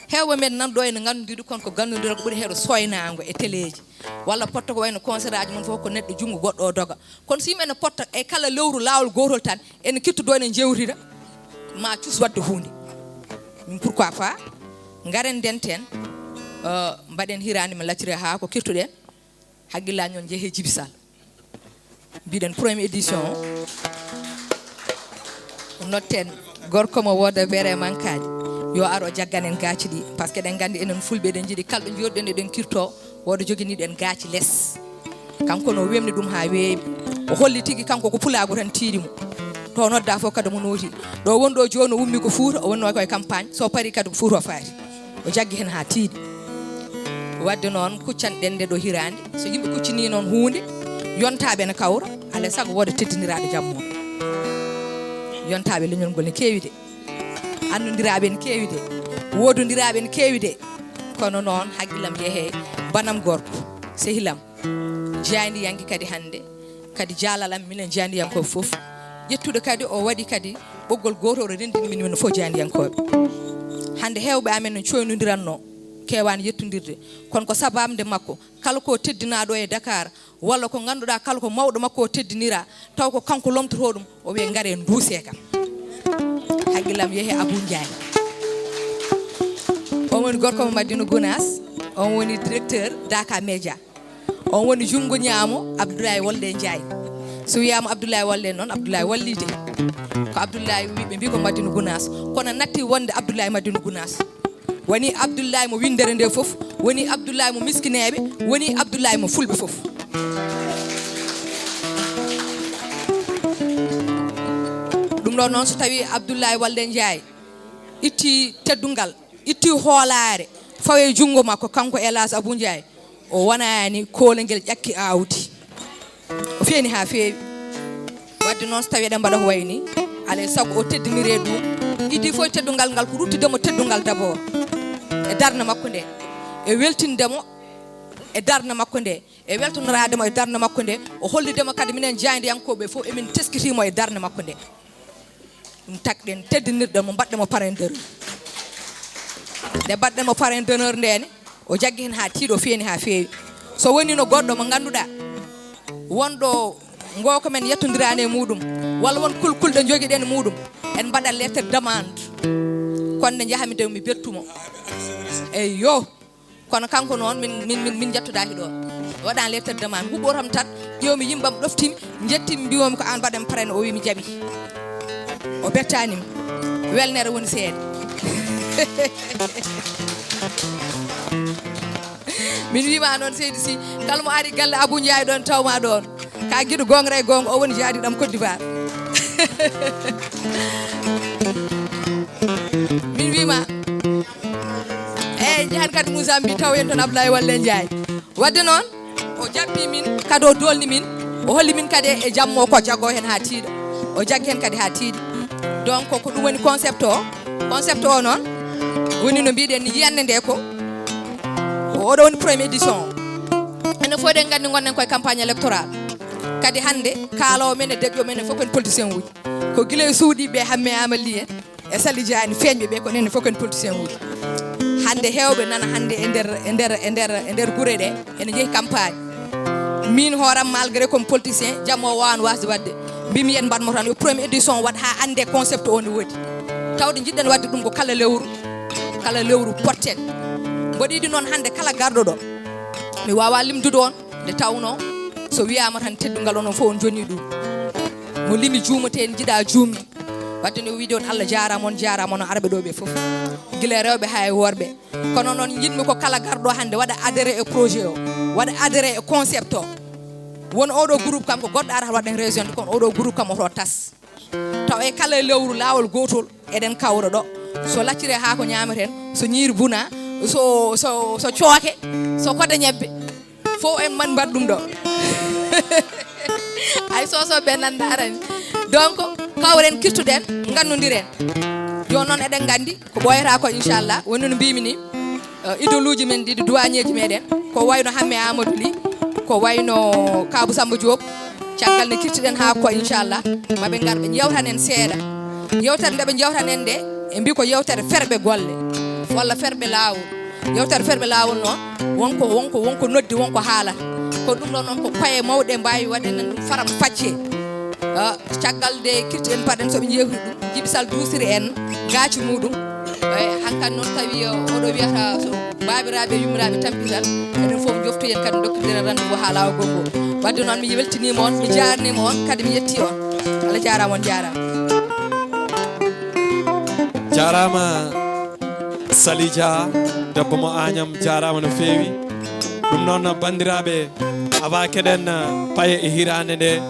Heewɓe men nan ɗo ene nganndondiri, kono ko ganndondiral ko ɓuri heewde sooynaango e teleeji. Walla potta ko wayno concert aji mon fof ko neɗɗo junngo goɗɗo o doga. Kono so yimɓe ene potta e kala lewru laawol gootol tan, ene kirtodoo, ene njewtida, ma cuus waɗde huunde. Min, pourquoi pas, ngaren ndenten, eh, mbaɗen hiraande men laccire haa ko kirtuɗen. Hakkillaaji noon njehee Djiby Sall. Mbiɗen première édition o, notten gorko mo wooda beere mankaaji, yo ar o jaggan en gaaci ɗi, par ce que eɗen nganndi enen fulɓe eɗen njiɗi kala ɗo njooɗiɗen eɗen kirto wooda joginiiɗo en gaaci les. Kanko no wemni ɗum haa weeɓi. O holli tigi kanko ko pulaagu tan tiiɗi mo. To nodda fof kadi mo nooti. Ɗo wonɗo jooni o ummi ko Fuuta, o wonnoo koye campagne, so parii kadi ko Fuuta o faati. O jaggi heen haa tiiɗi. Wadde noon, kuccanɗen nde ɗo hiraande. So yimɓe kuccinii noon huunde, yontaaɓe ene kawra, alaa e sago wooda teddiniraaɗo jam mum. Yontaaɓe leñol ngol ne keewi de. Annondiraaɓe ene keewi de. Woodondiraaɓe ene keewi de. Kono noon, hakkillam yehee banam gorko, sehilam. Jaayndiyanke kadi hannde, kadi jaalalam minen jaayndiyankooɓe fof. Ƴettuɗo kadi, o waɗi kadi ɓoggol gootol, o renndini min, minen fof jaayndiyankooɓe. Hannde heewɓe amen no coynodiranno, keewaani yettondirde. Kono ko sabaabu nde makko, kala ko teddinaaɗo e Dakar, walla ko ngannduɗaa kala ko mawɗo makko o teddinira, taw ko kanko lomtotoo ɗum, o wiya, "Ngaree nduusee kam." Hakkillam yehi Abou Ndiaye. On woni gorko mo Madina Gounass, on woni directeur Daka Média. On woni junngo ñaamo Abdoulaye Wallé Ndiaye. So wiyaama Abdoulaye Wallé noon, Abdoulaye wallii de. Ko Abdoulaye wi-, ɓe mbii ko Madina Gounass. Kono natti wonde Abdoulaye Madina Gounass. Woni Abdoulaye mo winndere nde fof, woni Abdoulaye mo miskineeɓe, woni Abdoulaye mo fulɓe fof. Ɗum ɗo noon, so tawi Abdoulaye Wallé Ndiaye itti teddungal, itti hoolaare, fawe junngo makko, kanko Elhadj Abou Ndiaye, o wonaani koolel ngel ƴakki aawdi. O feeni haa feewi. Wadde noon, so tawi eɗen mbaɗa ko wayi ni, alaa e sago o teddiniree ɗum. Idii fof e teddungal ngal, ko ruttude mo teddungal d'abord e darnde makko nde, e weltinde mo e darnde makko nde, e weltonoraade mo e darnde makko nde, o hollide mo kadi minen jaayndiyankooɓe fof emin teskitii mo e darnde makko nde. Ɗum tagɗen, teddinirɗen mo, mbaɗɗen mo parrain d'honneur. Nde mbaɗɗen mo parrain d'honneur nde ne, o jaggi heen haa tiiɗo, feeni haa feewi. So wonino goɗɗo mo ngannduɗaa, wonɗo ngoo ko men yettondiraani e muɗum, walla won kulkulɗe njogiɗen e muɗum, en mbaɗat lettre demande. Kono nde njahami de mi bettu mo. Eyyo. Kono kanko noon, min, min, min, min njettodaaki ɗoon. Waɗaani lettre demande. Huɓɓotam tan, ƴeewmi yimɓam ɗoftimi, njettimi, mbiyomi ko aan mbaɗen parrain, o wi mi jaɓi. O bettaani mi. Welnere woni seede. Min wiima noon, Seydi Sy, kala mo ari galle Abou Ndiaye ɗoon, tawma ɗoon. Ka giɗo goonga e goonga, o woni jaadiɗam Côte d'Ivoire. Min wiima, eeyi, njahen kadi Mozambique, tawoyen toon Abdoulaye Wallé Ndiaye. Wadde noon, o jaɓɓi min, kadi o doolni min, o holli min kadi e jammo ko jaggo heen haa tiiɗa. O jaggi heen kadi haa tiiɗi. Donc, ko ɗum woni concept o. Concept o noon, woni no mbiɗen ni, yiyannde nde ko, ko oɗo woni premier édition o. Enen fof eɗen nganndi ngonɗen koye campagne électorale. Kadi hannde, kaaloowo men e deƴƴo men en fof ko en politicien uji. Ko gila e suuɗiiɓe Hammé Amadou Ly en, e Sali Diagne, feeñɓe ɓe ko enen fof ko en politicien uji. Hannde heewɓe nana hannde e nder, e nder, e nder, e nder gure ɗe, ene jeeyi campagne. Min hooram, malgré comme politicien, jamma o waawano wasde waɗde. Mbimi yen mbaɗmo tan yo premier édition waɗ haa annde concept o no woodi. Tawde njiɗɗen waɗde ɗum ko kala lewru, kala lewru potten. Mboɗo yiɗi noon hannde kala garɗo ɗo, mi waawaa limdude on, nde tawnoo so wiyaama tan teddungal onon fof on jonni ɗum. Mo limi juumete, en njiɗa juumde. Wadde no wiide on, Allah jaaraama, on jaaraama, no arɓe ɗo ɓe fof. Gila rewɓe haa e worɓe. Kono noon, yiɗmi ko kala garɗo hannde waɗa adhéré e projet o, waɗa adhéré e concept o. Won oɗo groupe kam ko goɗɗo ara waɗen région, kono oɗo groupe kam oto tas. Taw e kala lewru laawol gootol eɗen kawra ɗo. So laccire haa ko ñaameten, so ñiiri buna, so, so, so cooke, so kodde ñebbe. Fof en man mbaɗ ɗum ɗo. Hay sosoɓe nan ndarani. Donc, kawren, kirtuɗen, ngannodiren. Jooni noon eɗen nganndi ko ɓooyata ko, inchallah. Woni no mbimi ni, eh, idoluuji men ɗiɗi, duwañeeji meɗen, ko wayno Hammé Amadou Ly, ko wayno Kabou Samba Diop. Caggal nde kirtiɗen haa ko, inchallah, maɓe ngar ɓe njewtan en seeɗa. Yewtere nde ɓe njewtan en nde, ɓe mbi ko yewtere ferɓe golle, walla ferɓe laawol. Yewtere ferɓe laawol noon, wonko, wonko, wonko noddi, wonko haalata. Ko ɗum ɗo noon ko koye mawɗe mbaawi waɗen ɗum faram facce. Ah, caggal nde kirtiɗen paɗen, so ɓe njeewti ɗum, Jibi Sall duusiri en gaaci muɗum. Eyi, hankadi noon tawi, eh, oɗo wiyata so baabiraaɓe, yummiraaɓe tampital, enen fof njoftoyen kadi, dokkidiren rendez-vous haa laawol ngol. Wadde noon, mi weltiniima on, mi jaarniima on, kadi mi yetti on. Allah jaaraama, on jaaraama. Jaaraama Sali Dia, debbo mo Agnam, jaaraama no feewi. Ɗum noon, banndiraaɓe, avant keɗen paye e hiraande nde,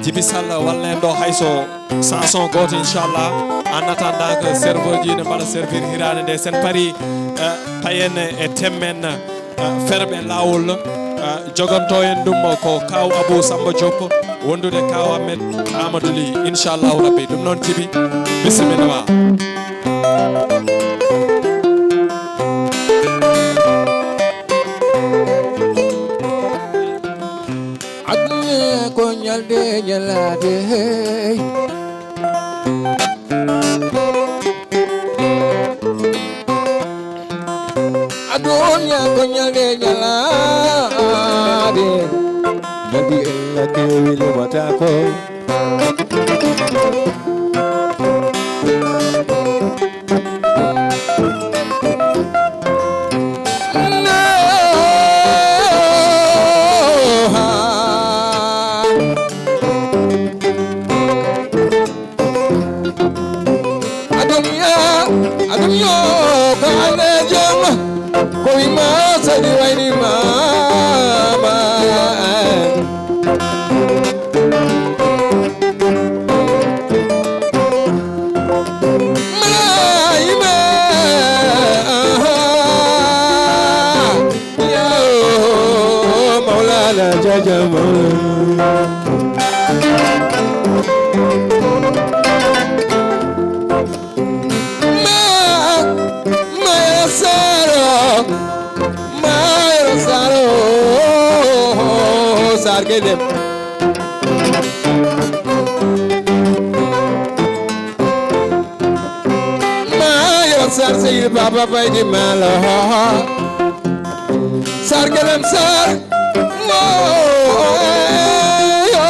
Jibi Sall, wallen ɗo hay so chanson gooto, inchallah. En attendant que serveur ji ne mbaɗa servir hiraande nde, sen pari, eh, payen e temmen, eh, ferɓe laawol, eh, joganto en ɗum ko Kaw Abou Samba Diop, wondude Kaw Ahmed Amadou Ly, inchallahu rabbi. Ɗum noon, Jibi, bisimilla ma. Aduna ko ñalde ñalaade, hey. Aduna ko ñalde ñalaade, ñaldi ella kewi lematako. Aduniya, aduniya, ko ande jom, ko wima sadi wayni mama. Malayima, aha, ya Maulana Jajama. Ma, Mayoro Saro, Mayoro Saro, Sargedem. Mayoro Sar, Seydi Baba Baydi Malo. Sargedem Sar. Mo, eh, oh,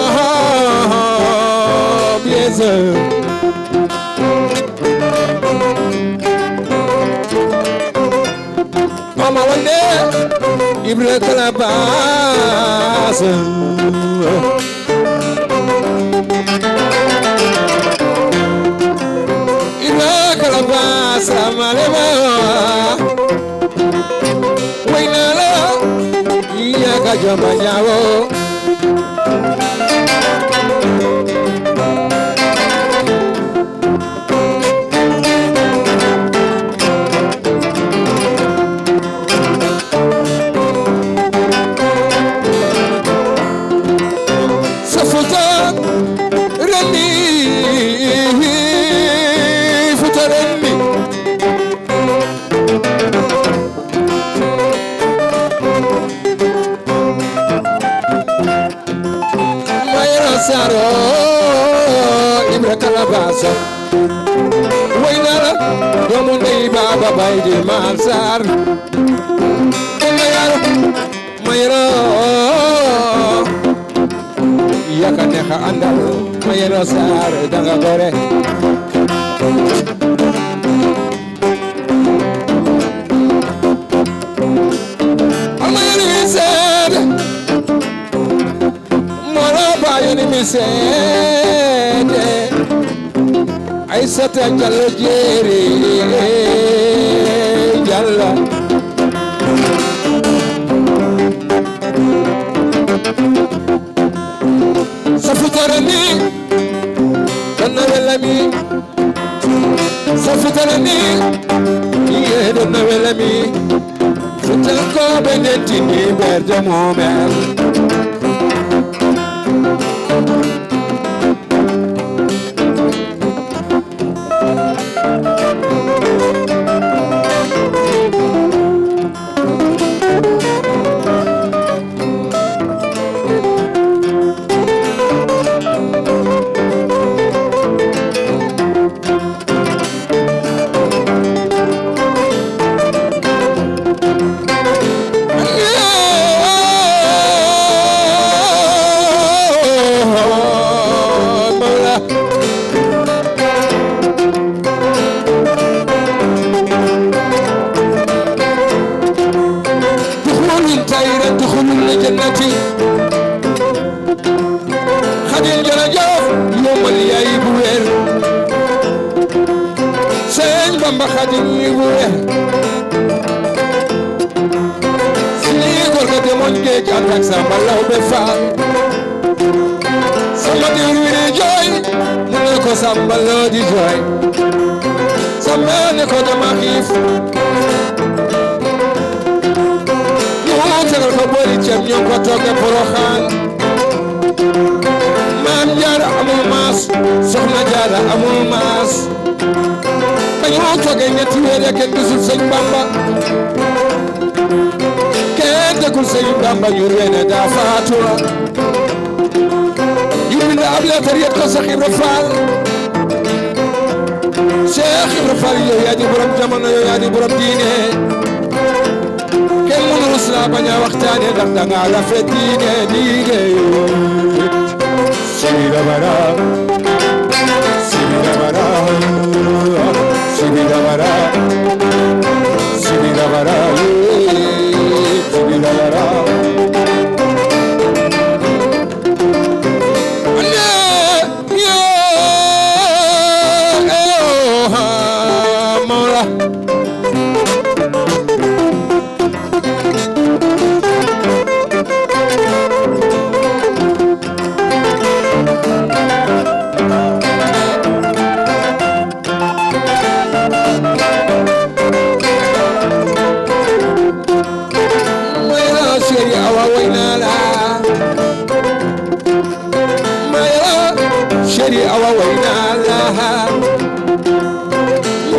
oh, oh, oh, bien sûr. Mama wonde Ibra Kalabas. Ibra Kalabas, Malema. Way Jomba ñaawo. So Fuuta renndi, Fuuta renndi. Mayra Saro, Ibra Kalabasa. Waynala, doomu ndey Baba Baydi Mansar. Mayra, Mayra, yaka neexa andal, Mayra Sar, danga gore. Amayani mi seede, Moro bayani mi seede. Aysata Jallo Jeeri Jallo. Safutarani, ɗon no welami. Safutarani, iye ɗon no welami. Fuutankooɓe ndettini ɓerɗe mumen. دخول تايرة، دخول الجنة. Xadin Jarajof, yombal yaay bu wér. Sëñ Bamba Xadin yi bu wér. Si gorga demoon géej ànd ak Samba Lawbe Fall. Sama diwri di jooy, mu ne ko Samba loo di jooy. Samba ne ko dama xiif. Ñu tegal ko booli ceeb, ñu ko togge Poroxaan. Maam Jaara amul maas, Soxna Jaara amul maas. Ba ñu toogee ñetti weer ya kenn gisul Sëñ Bamba. Kenn déggul Sëñ Bamba ñu wene daa faatu. Ñu bind ab leetar yet ko Cheikh Ibra Fall. Cheikh Ibra Fall yow yaa di borom jamono, yow yaa di borom diine. Kenn mënul si la bañ a waxtaane ndax da ngaa rafet diine, diine. Sibira bara, sibira bara, sibira bara, sibira bara, sibira bara. Ande, yo, eh, oh, ha, Mawla. Mayra Seri Awa waynala. Mayra Seri Awa waynala.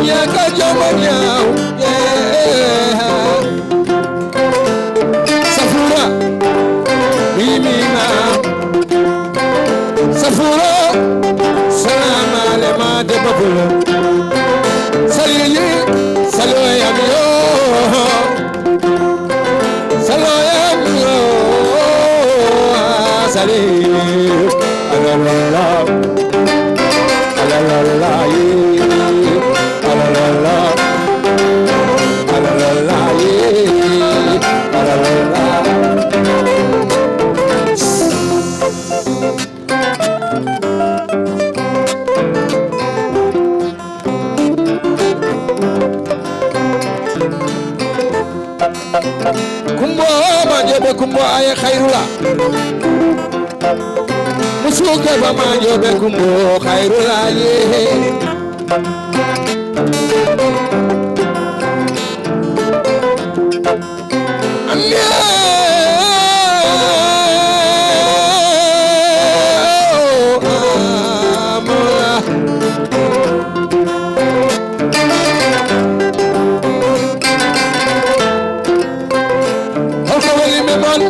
Yaka jama nyaw. Yeah. Safura, mimina. Safura, salam alema de babula. Salili, saloyam yo. Saloyam yo. Salili, alalala. Alalala, yeah. Alalala. Alalala, yeah. Alalala. Kumba ma jebe kumba. Aye Khairula. Musuka ba manjo be kumbo Khairula ye. Amiya. Amola. Holko weli men man?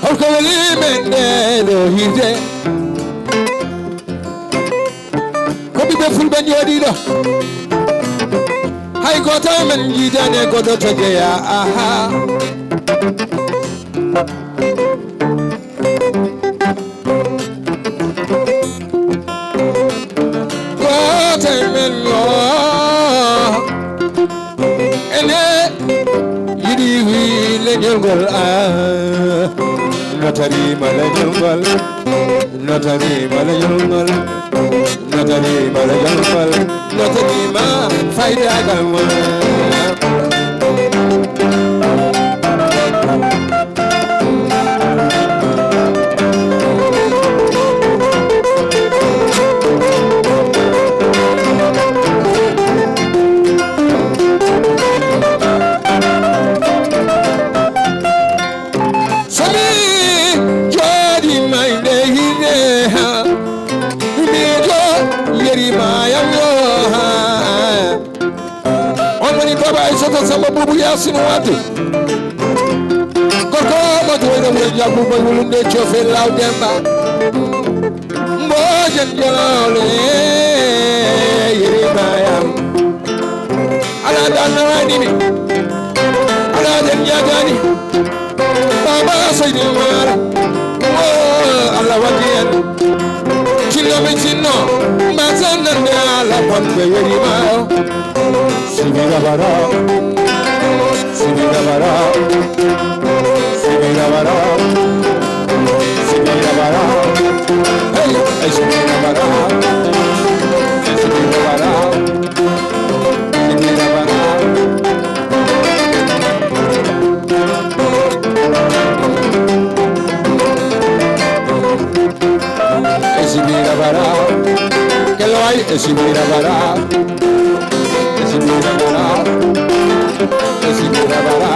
Holko weli men nde ɗo hirde? Ko ɓiɓɓe fulɓe jooɗiiɗo. Hay gooto men jiidaani e goɗɗo to jeyaa. Aha. Gooto men o. Ene yiɗi wi leñol ngol, ah. Notariima leñol ngol. Notariima leñol ngol. Notariima leñol ngol. Notariima faydaagal ngol. So mi jooɗiima e nde yimɓe, ha, miijo yeri ma yam yo, ha. On woni Baba Aissata Samba Boubou Yacine Wade. Gorko mo joyɗo mo jaggu mo wulunde cofe law Demba. Mbojen jolawle yeri ma yam. Ala dan nawani mi. Ala dan jagani. Baba Seydi Umar, oh, Allah waɗi en. Cillo mi cinno, mbasen nande Allah bonɓe weri ma. Sibira bara, sibira bara, sibira bara, sibira bara. Hey, hey, sibira bara, sibira bara. Esibira bara, kello ay, esibira bara, esibira bara, esibira bara.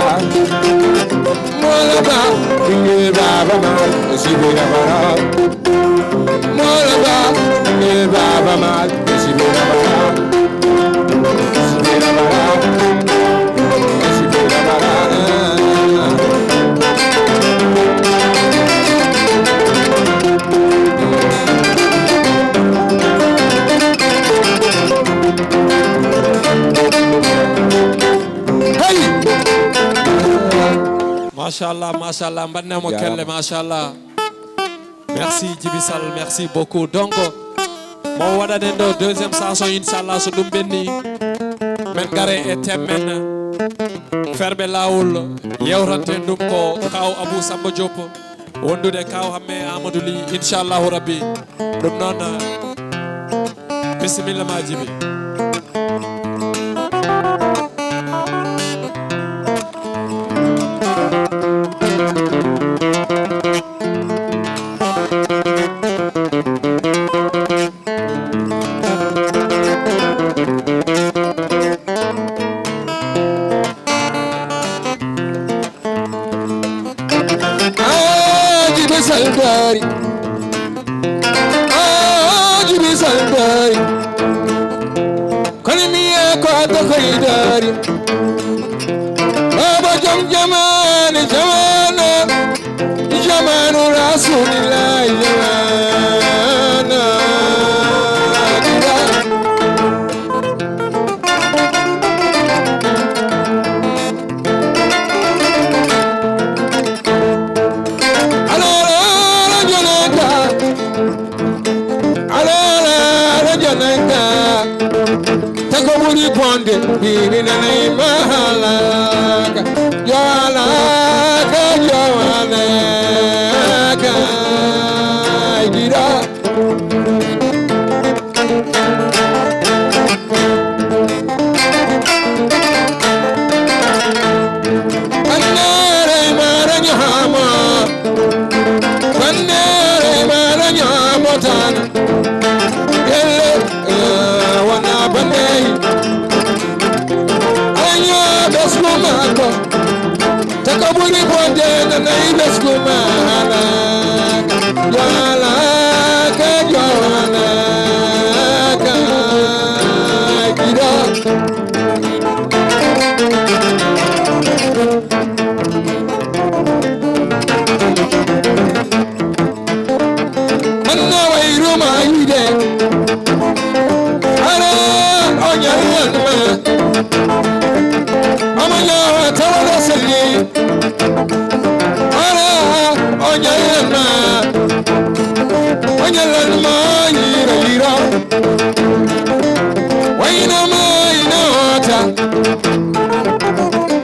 Mola ba, bingel baba mal, esibira bara. Mola ba, bingel baba mal, esibira bara. Esibira bara. Esibira bara. Hey! Machallah, machallah, mbaɗnemo kelle, machallah. Merci Djiby Sall, merci beaucoup. Donc, mo waɗanen ɗo deuxième chanson, inchallah, so ɗum ɓenni, men gare e thème men ferɓe lawol, yewtanten ɗum ko Kaw Abou Samba Diop, wondude Kaw Hamme Amadou Ly, inchallahu rabbi. Ɗum noon, bisimilla ma Djiby. Aji be salgari. Aji be salgari. Koni mi e ko adda ko idari. Baba jom jamani jamana. Jamanu Rasulillahi jamana. Alala, alala, janaka. Alala, alala, janaka. Tako ɓuri bonde, bibi nanay mahalaka. Yo alaka, yo alaka. Ɓuri bonde nana e ɓesgu ma halaka, yo halaka, halaka, giɗo. Manna wayru ma yiide. Ara o ñallan ma. Ama ñawa tawala salli. Ara o ñallan ma. O ñallan ma yira yira. Wayna ma ina wata.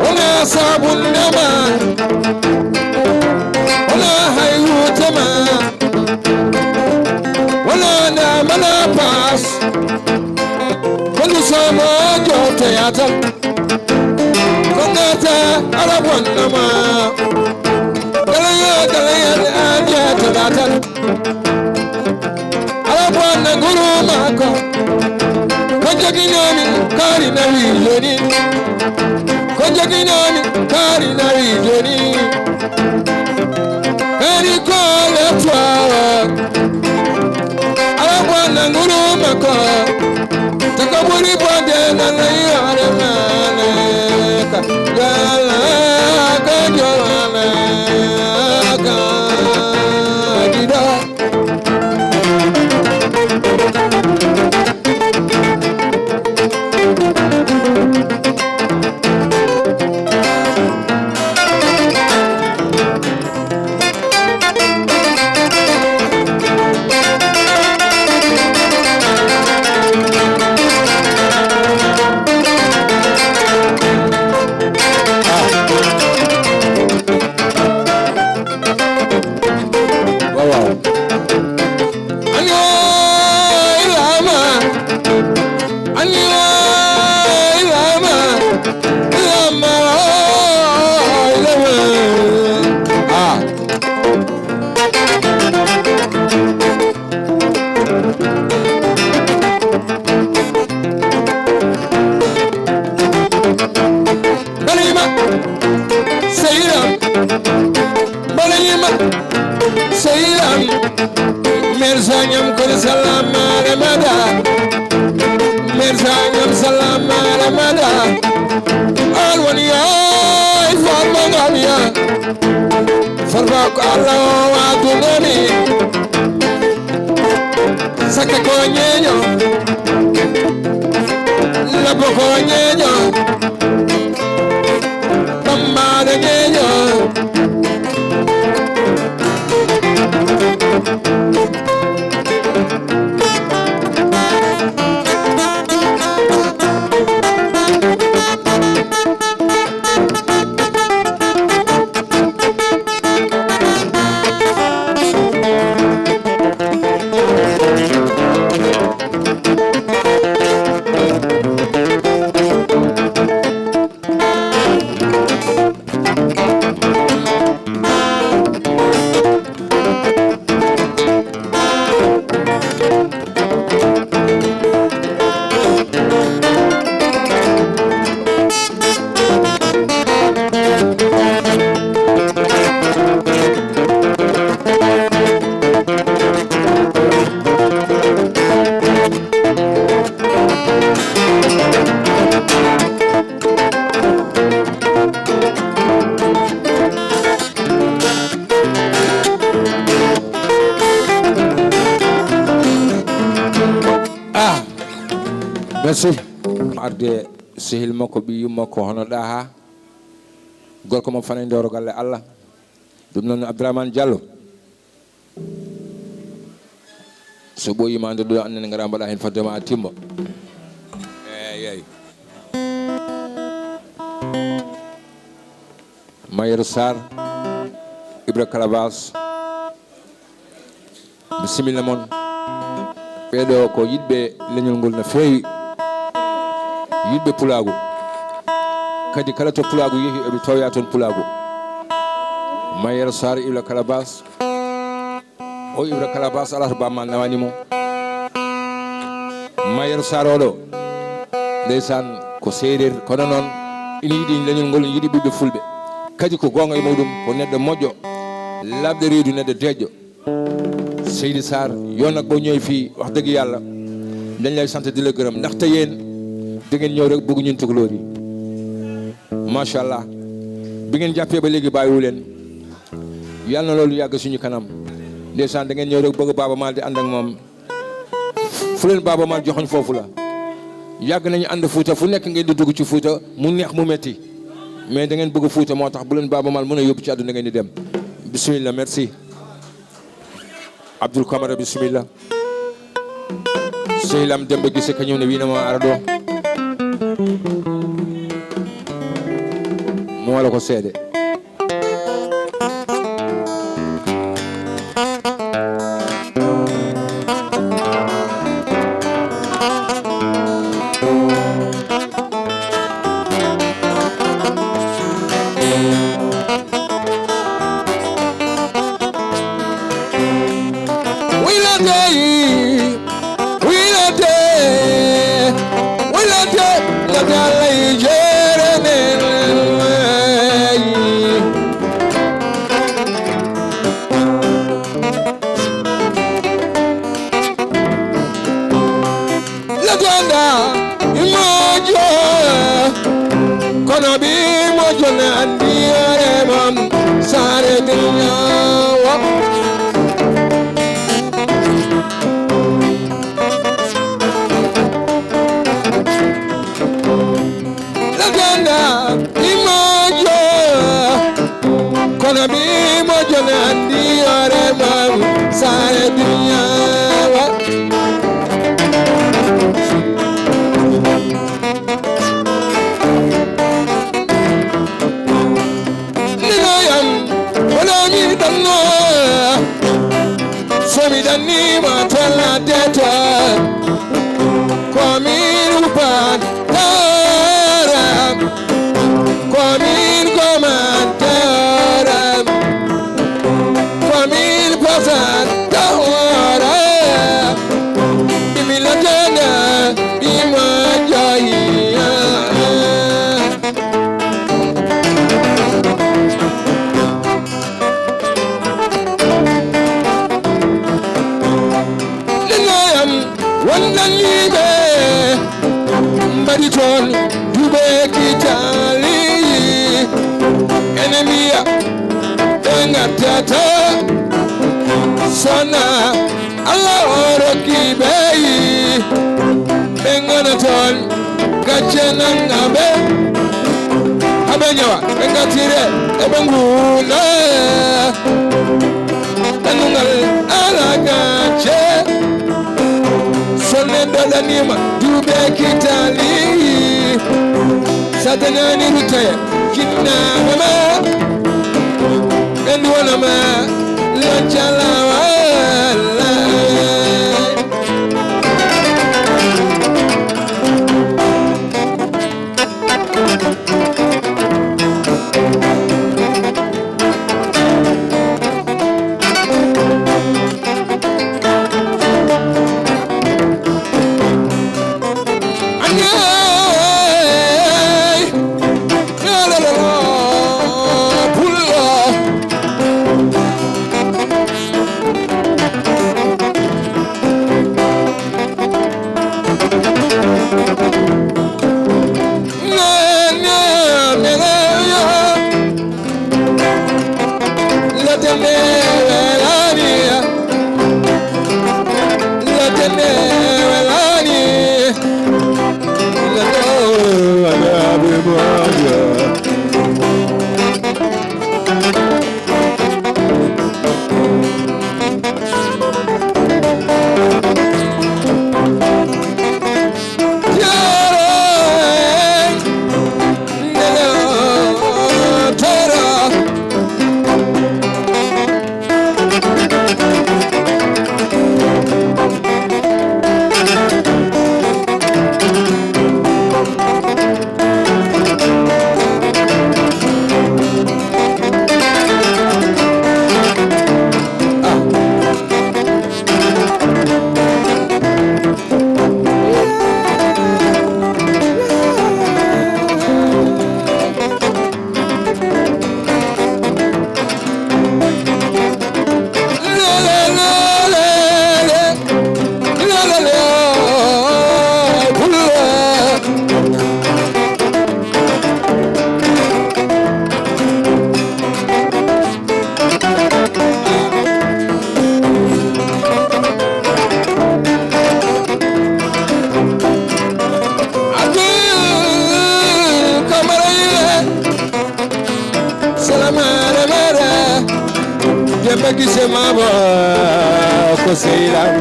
Wala sabun dama. Wala haywutama. Wala na mana pass. Kulu sama jote yata. Kongata ala wannama. Kalaya kalaya aja talatan. Ala bonna nguru mako. Ko joginami kari nawi joni. Ko joginami kari nawi joni. Kari ko le twa. Ala bonna nguru mako. Taka buri bonde na na yare mane. Ka yala ka jala ka. Gida. Waaw, waaw. Ani o ilama. Ani o ilama. Ilama o ilama. Ah. Balima, Seyram. Balima, Seyram. Mer Sagnam kon salama remada. Mer Sagnam salama remada. Alwani ay farma ngamiya. Farba ko Allah o wadunami. Saka ko ñeño. Labo ko ñeño. Bamba de ñeño. Ah, merci. Arde sehil makko, ɓiy yumma ko hono ɗaha. Gorko mo fanay ndewro galle Allah. Ɗum noon Abdourahmane Diallo. So ɓooyima nde ɗo annene ngara mbaɗa heen fodde ma a timma. Eyyi, eyyi. Mayoro Sarr, Ibra Calabas, bisimilla mon. Ɓeeɗo ko yiɗɓe leñol ngol no feewi, yiɗɓe pulaagu. Kadi kala to pulaagu yehi, eɓe tooya toon pulaagu. Mayoro Sarr, Ibra Calabas. O Ibra Calabas, alaa to bamma nawani mo. Mayoro Sarr oɗo, ndeysaan, ko seereer, kono noon ina yiɗi leñol ngol, ina yiɗi ɓiɓɓe fulɓe. Kadi ko goonga e muɗum, ko neɗɗo moƴƴo, laaɓɗo reedu, neɗɗo deeƴƴo. Seydi Sarr, yow nag boo ñëwee fii, wax dëgg Yàlla, dañ lay sant di la gërëm, ndaxte yéen da ngeen ñëw rek bëgg ñun tukulóor yi. Macha Allah. Bi ngeen jàppee ba léegi bàyyiwu leen. Yàlla na loolu yàgg suñu kanam. Ndeysaan, da ngeen ñëw rek bëgg Baaba Maal di ànd ak moom. Fu leen Baaba Maal joxoñ foofu la. Yàgg nañu ànd Fuuta, fu nekk ngeen di dugg ci Fuuta, mu neex mu metti. Mais da ngeen bëgg Fuuta, moo tax bu leen Baaba Maal mën a yóbbu ci àdduna ngeen di dem. Bismillah, merci. Abdoul Camara, bismillah. Sehil am Demba Guissé ka ñëw ne wiinama ara ɗo. Mo wala ko seede. Wilate, wilate, wilate, late Allah e jeere nden. Ladanda imojo, kono bi mojo na andi are mam sare dunya wa. Laganda imojo, kono mi mojo na andi are mam sare dunya wa. Nino yam, wala mi danno. So mi danni ma tolla deta. Ko min upan taram. Ko min goman taram. Ko min pasan tawara. Bimi latana bima jaya. Nenoyam wondanniɓe mbaɗi toon duɓe kitali. Ene mbiya ɓe ngattata sona Allah o rokki ɓe yi. Ɓe ngona toon gacce nanga ɓe. Haɓe ñawa ɓe ngattire eɓe nguuna. Ɗannungal ala gacce. So neɗɗo ɗanima duuɓe kitali, sa dañani rutaya kinnama ma ɓe duwanama lancalawa. Bagi semabo ko sila.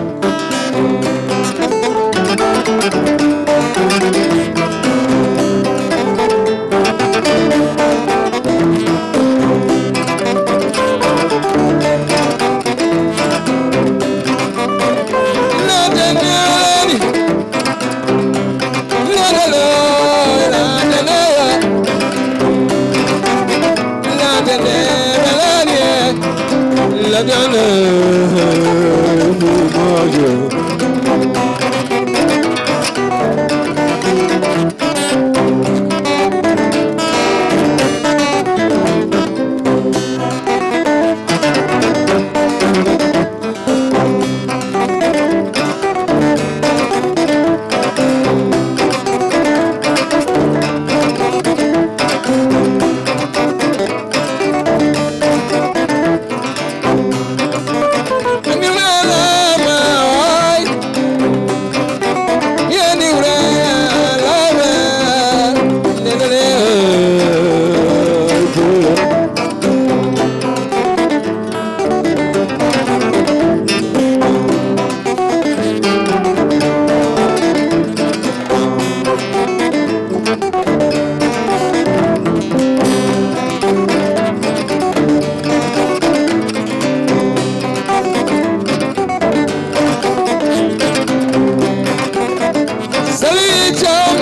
Sali Thiam,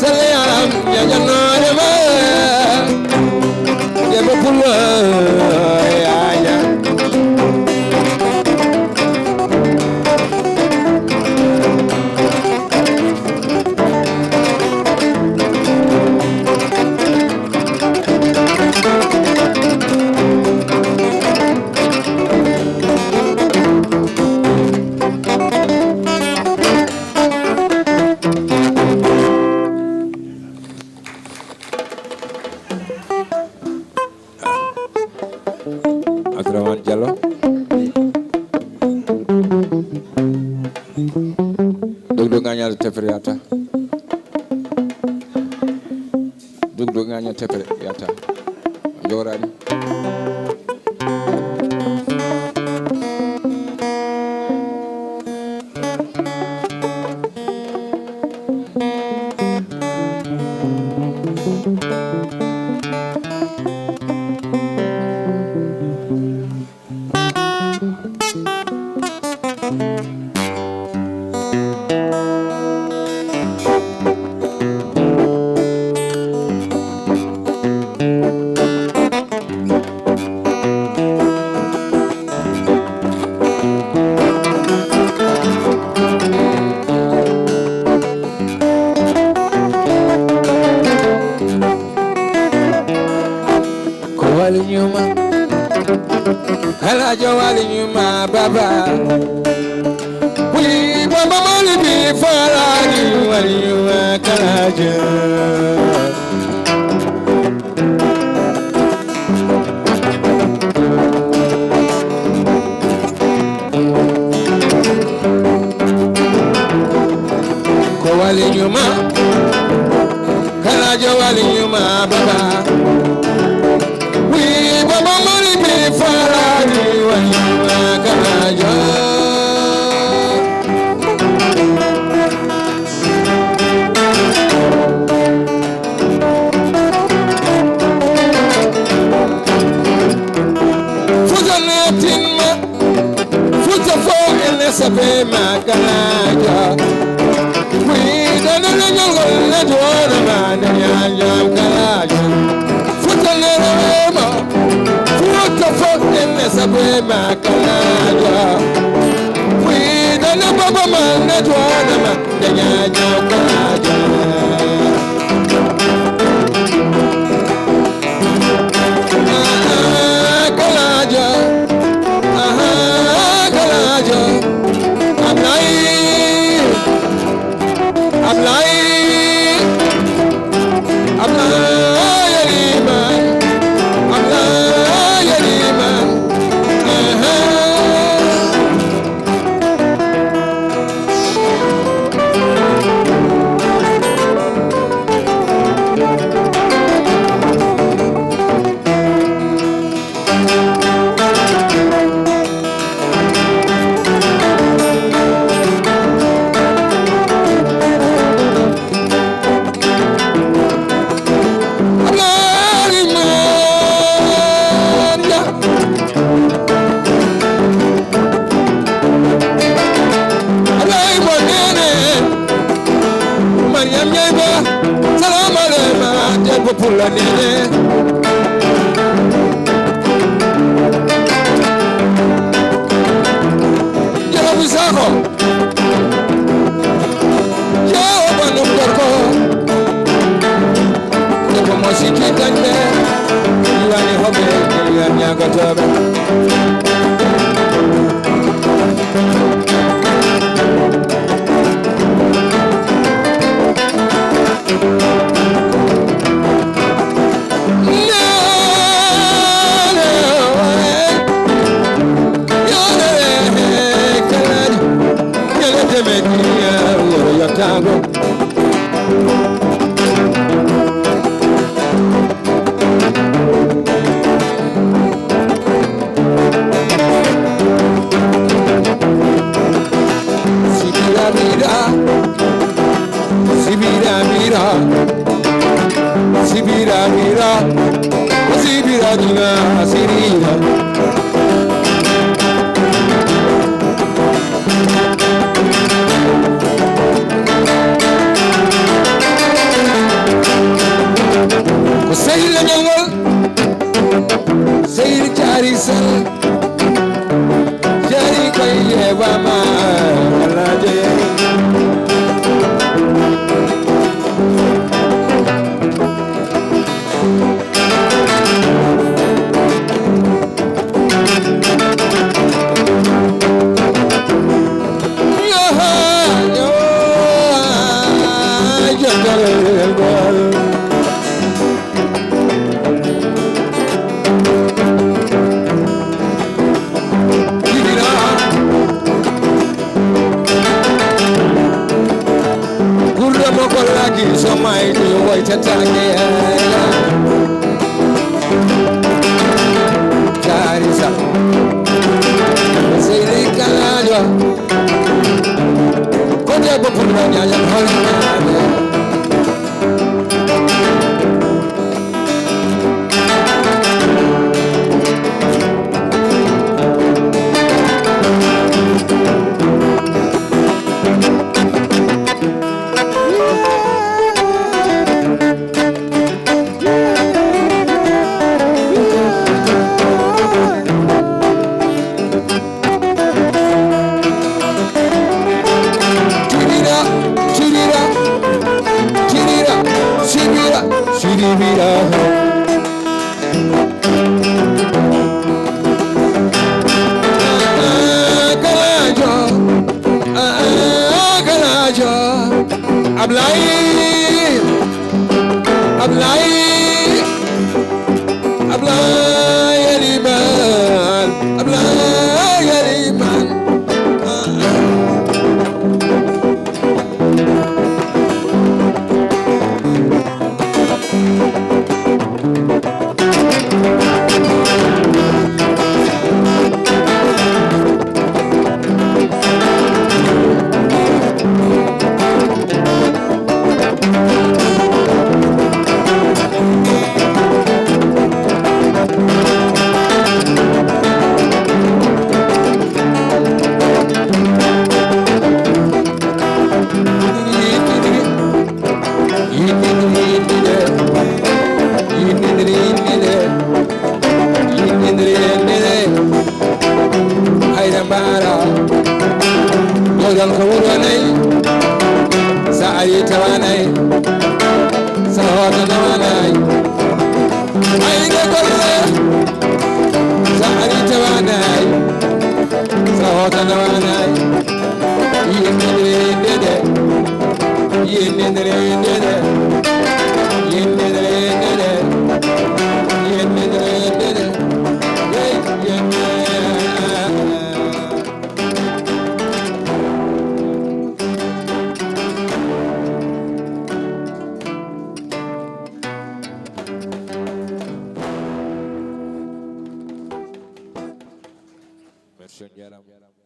Sali Aram, Nyanyanore ma, Debbo Pullo, Yaya. Abdourahmane Diallo. Dogdo ngañal tefere yata. Dogdo ngañal tefere yata. Jorani. Ko wali ñuma, kala jo wali ñuma baba. Buli baba mali bi falani wali ñuma kala jo. Ko wali ñuma, kala jo wali ñuma baba. Wi baba mali bi farani wali ñuma kala jo. Futa netinma, futa fo ene sabe ma kalaja. Wi dana le nyol le dona ma ne nyanya kalaja. Futa ne ma, futa fo ene sabe ma kalaja. Wi dana baba ma ne dona ma. Mariam Ndiaye Ba, salamu aleykum, debbo pullo nene. Jarabi Sakho, yo banum gorko. Debbo mo sikki dañɓe, yiwani hoɓe, yiwani ñagatooɓe. Sibira mira, sibira mira, sibira mira, sibira dina, sirira. Ko sehil leñol ngol, sehil Caari Sal, Caari koy yeewama, Alaaji. Gurɗo mo gollaki so mayde woytataake. Caari Sal, sehil kalaajo, ko debbo pullo ñañan holnaade. Tirira, tirira, tirira, sibira, siribira. Ah, ah, Kalaajo, ah, ah, Kalaajo. Ablaye, Ablaye, Ablaye Eliman, Ablaye Eliman. Yiɗinire, yiɗinire, yiɗinire, yiɗinire, yiɗinire, yiɗinire. Hayra Mbaara, ɗo ɗon ko wuro nayi. Sa ari tawa nayi, sa hoto tawa nayi. Hayre golle, sa ari tawa nayi, sa hoto tawa nayi. Merci, on jaaraama.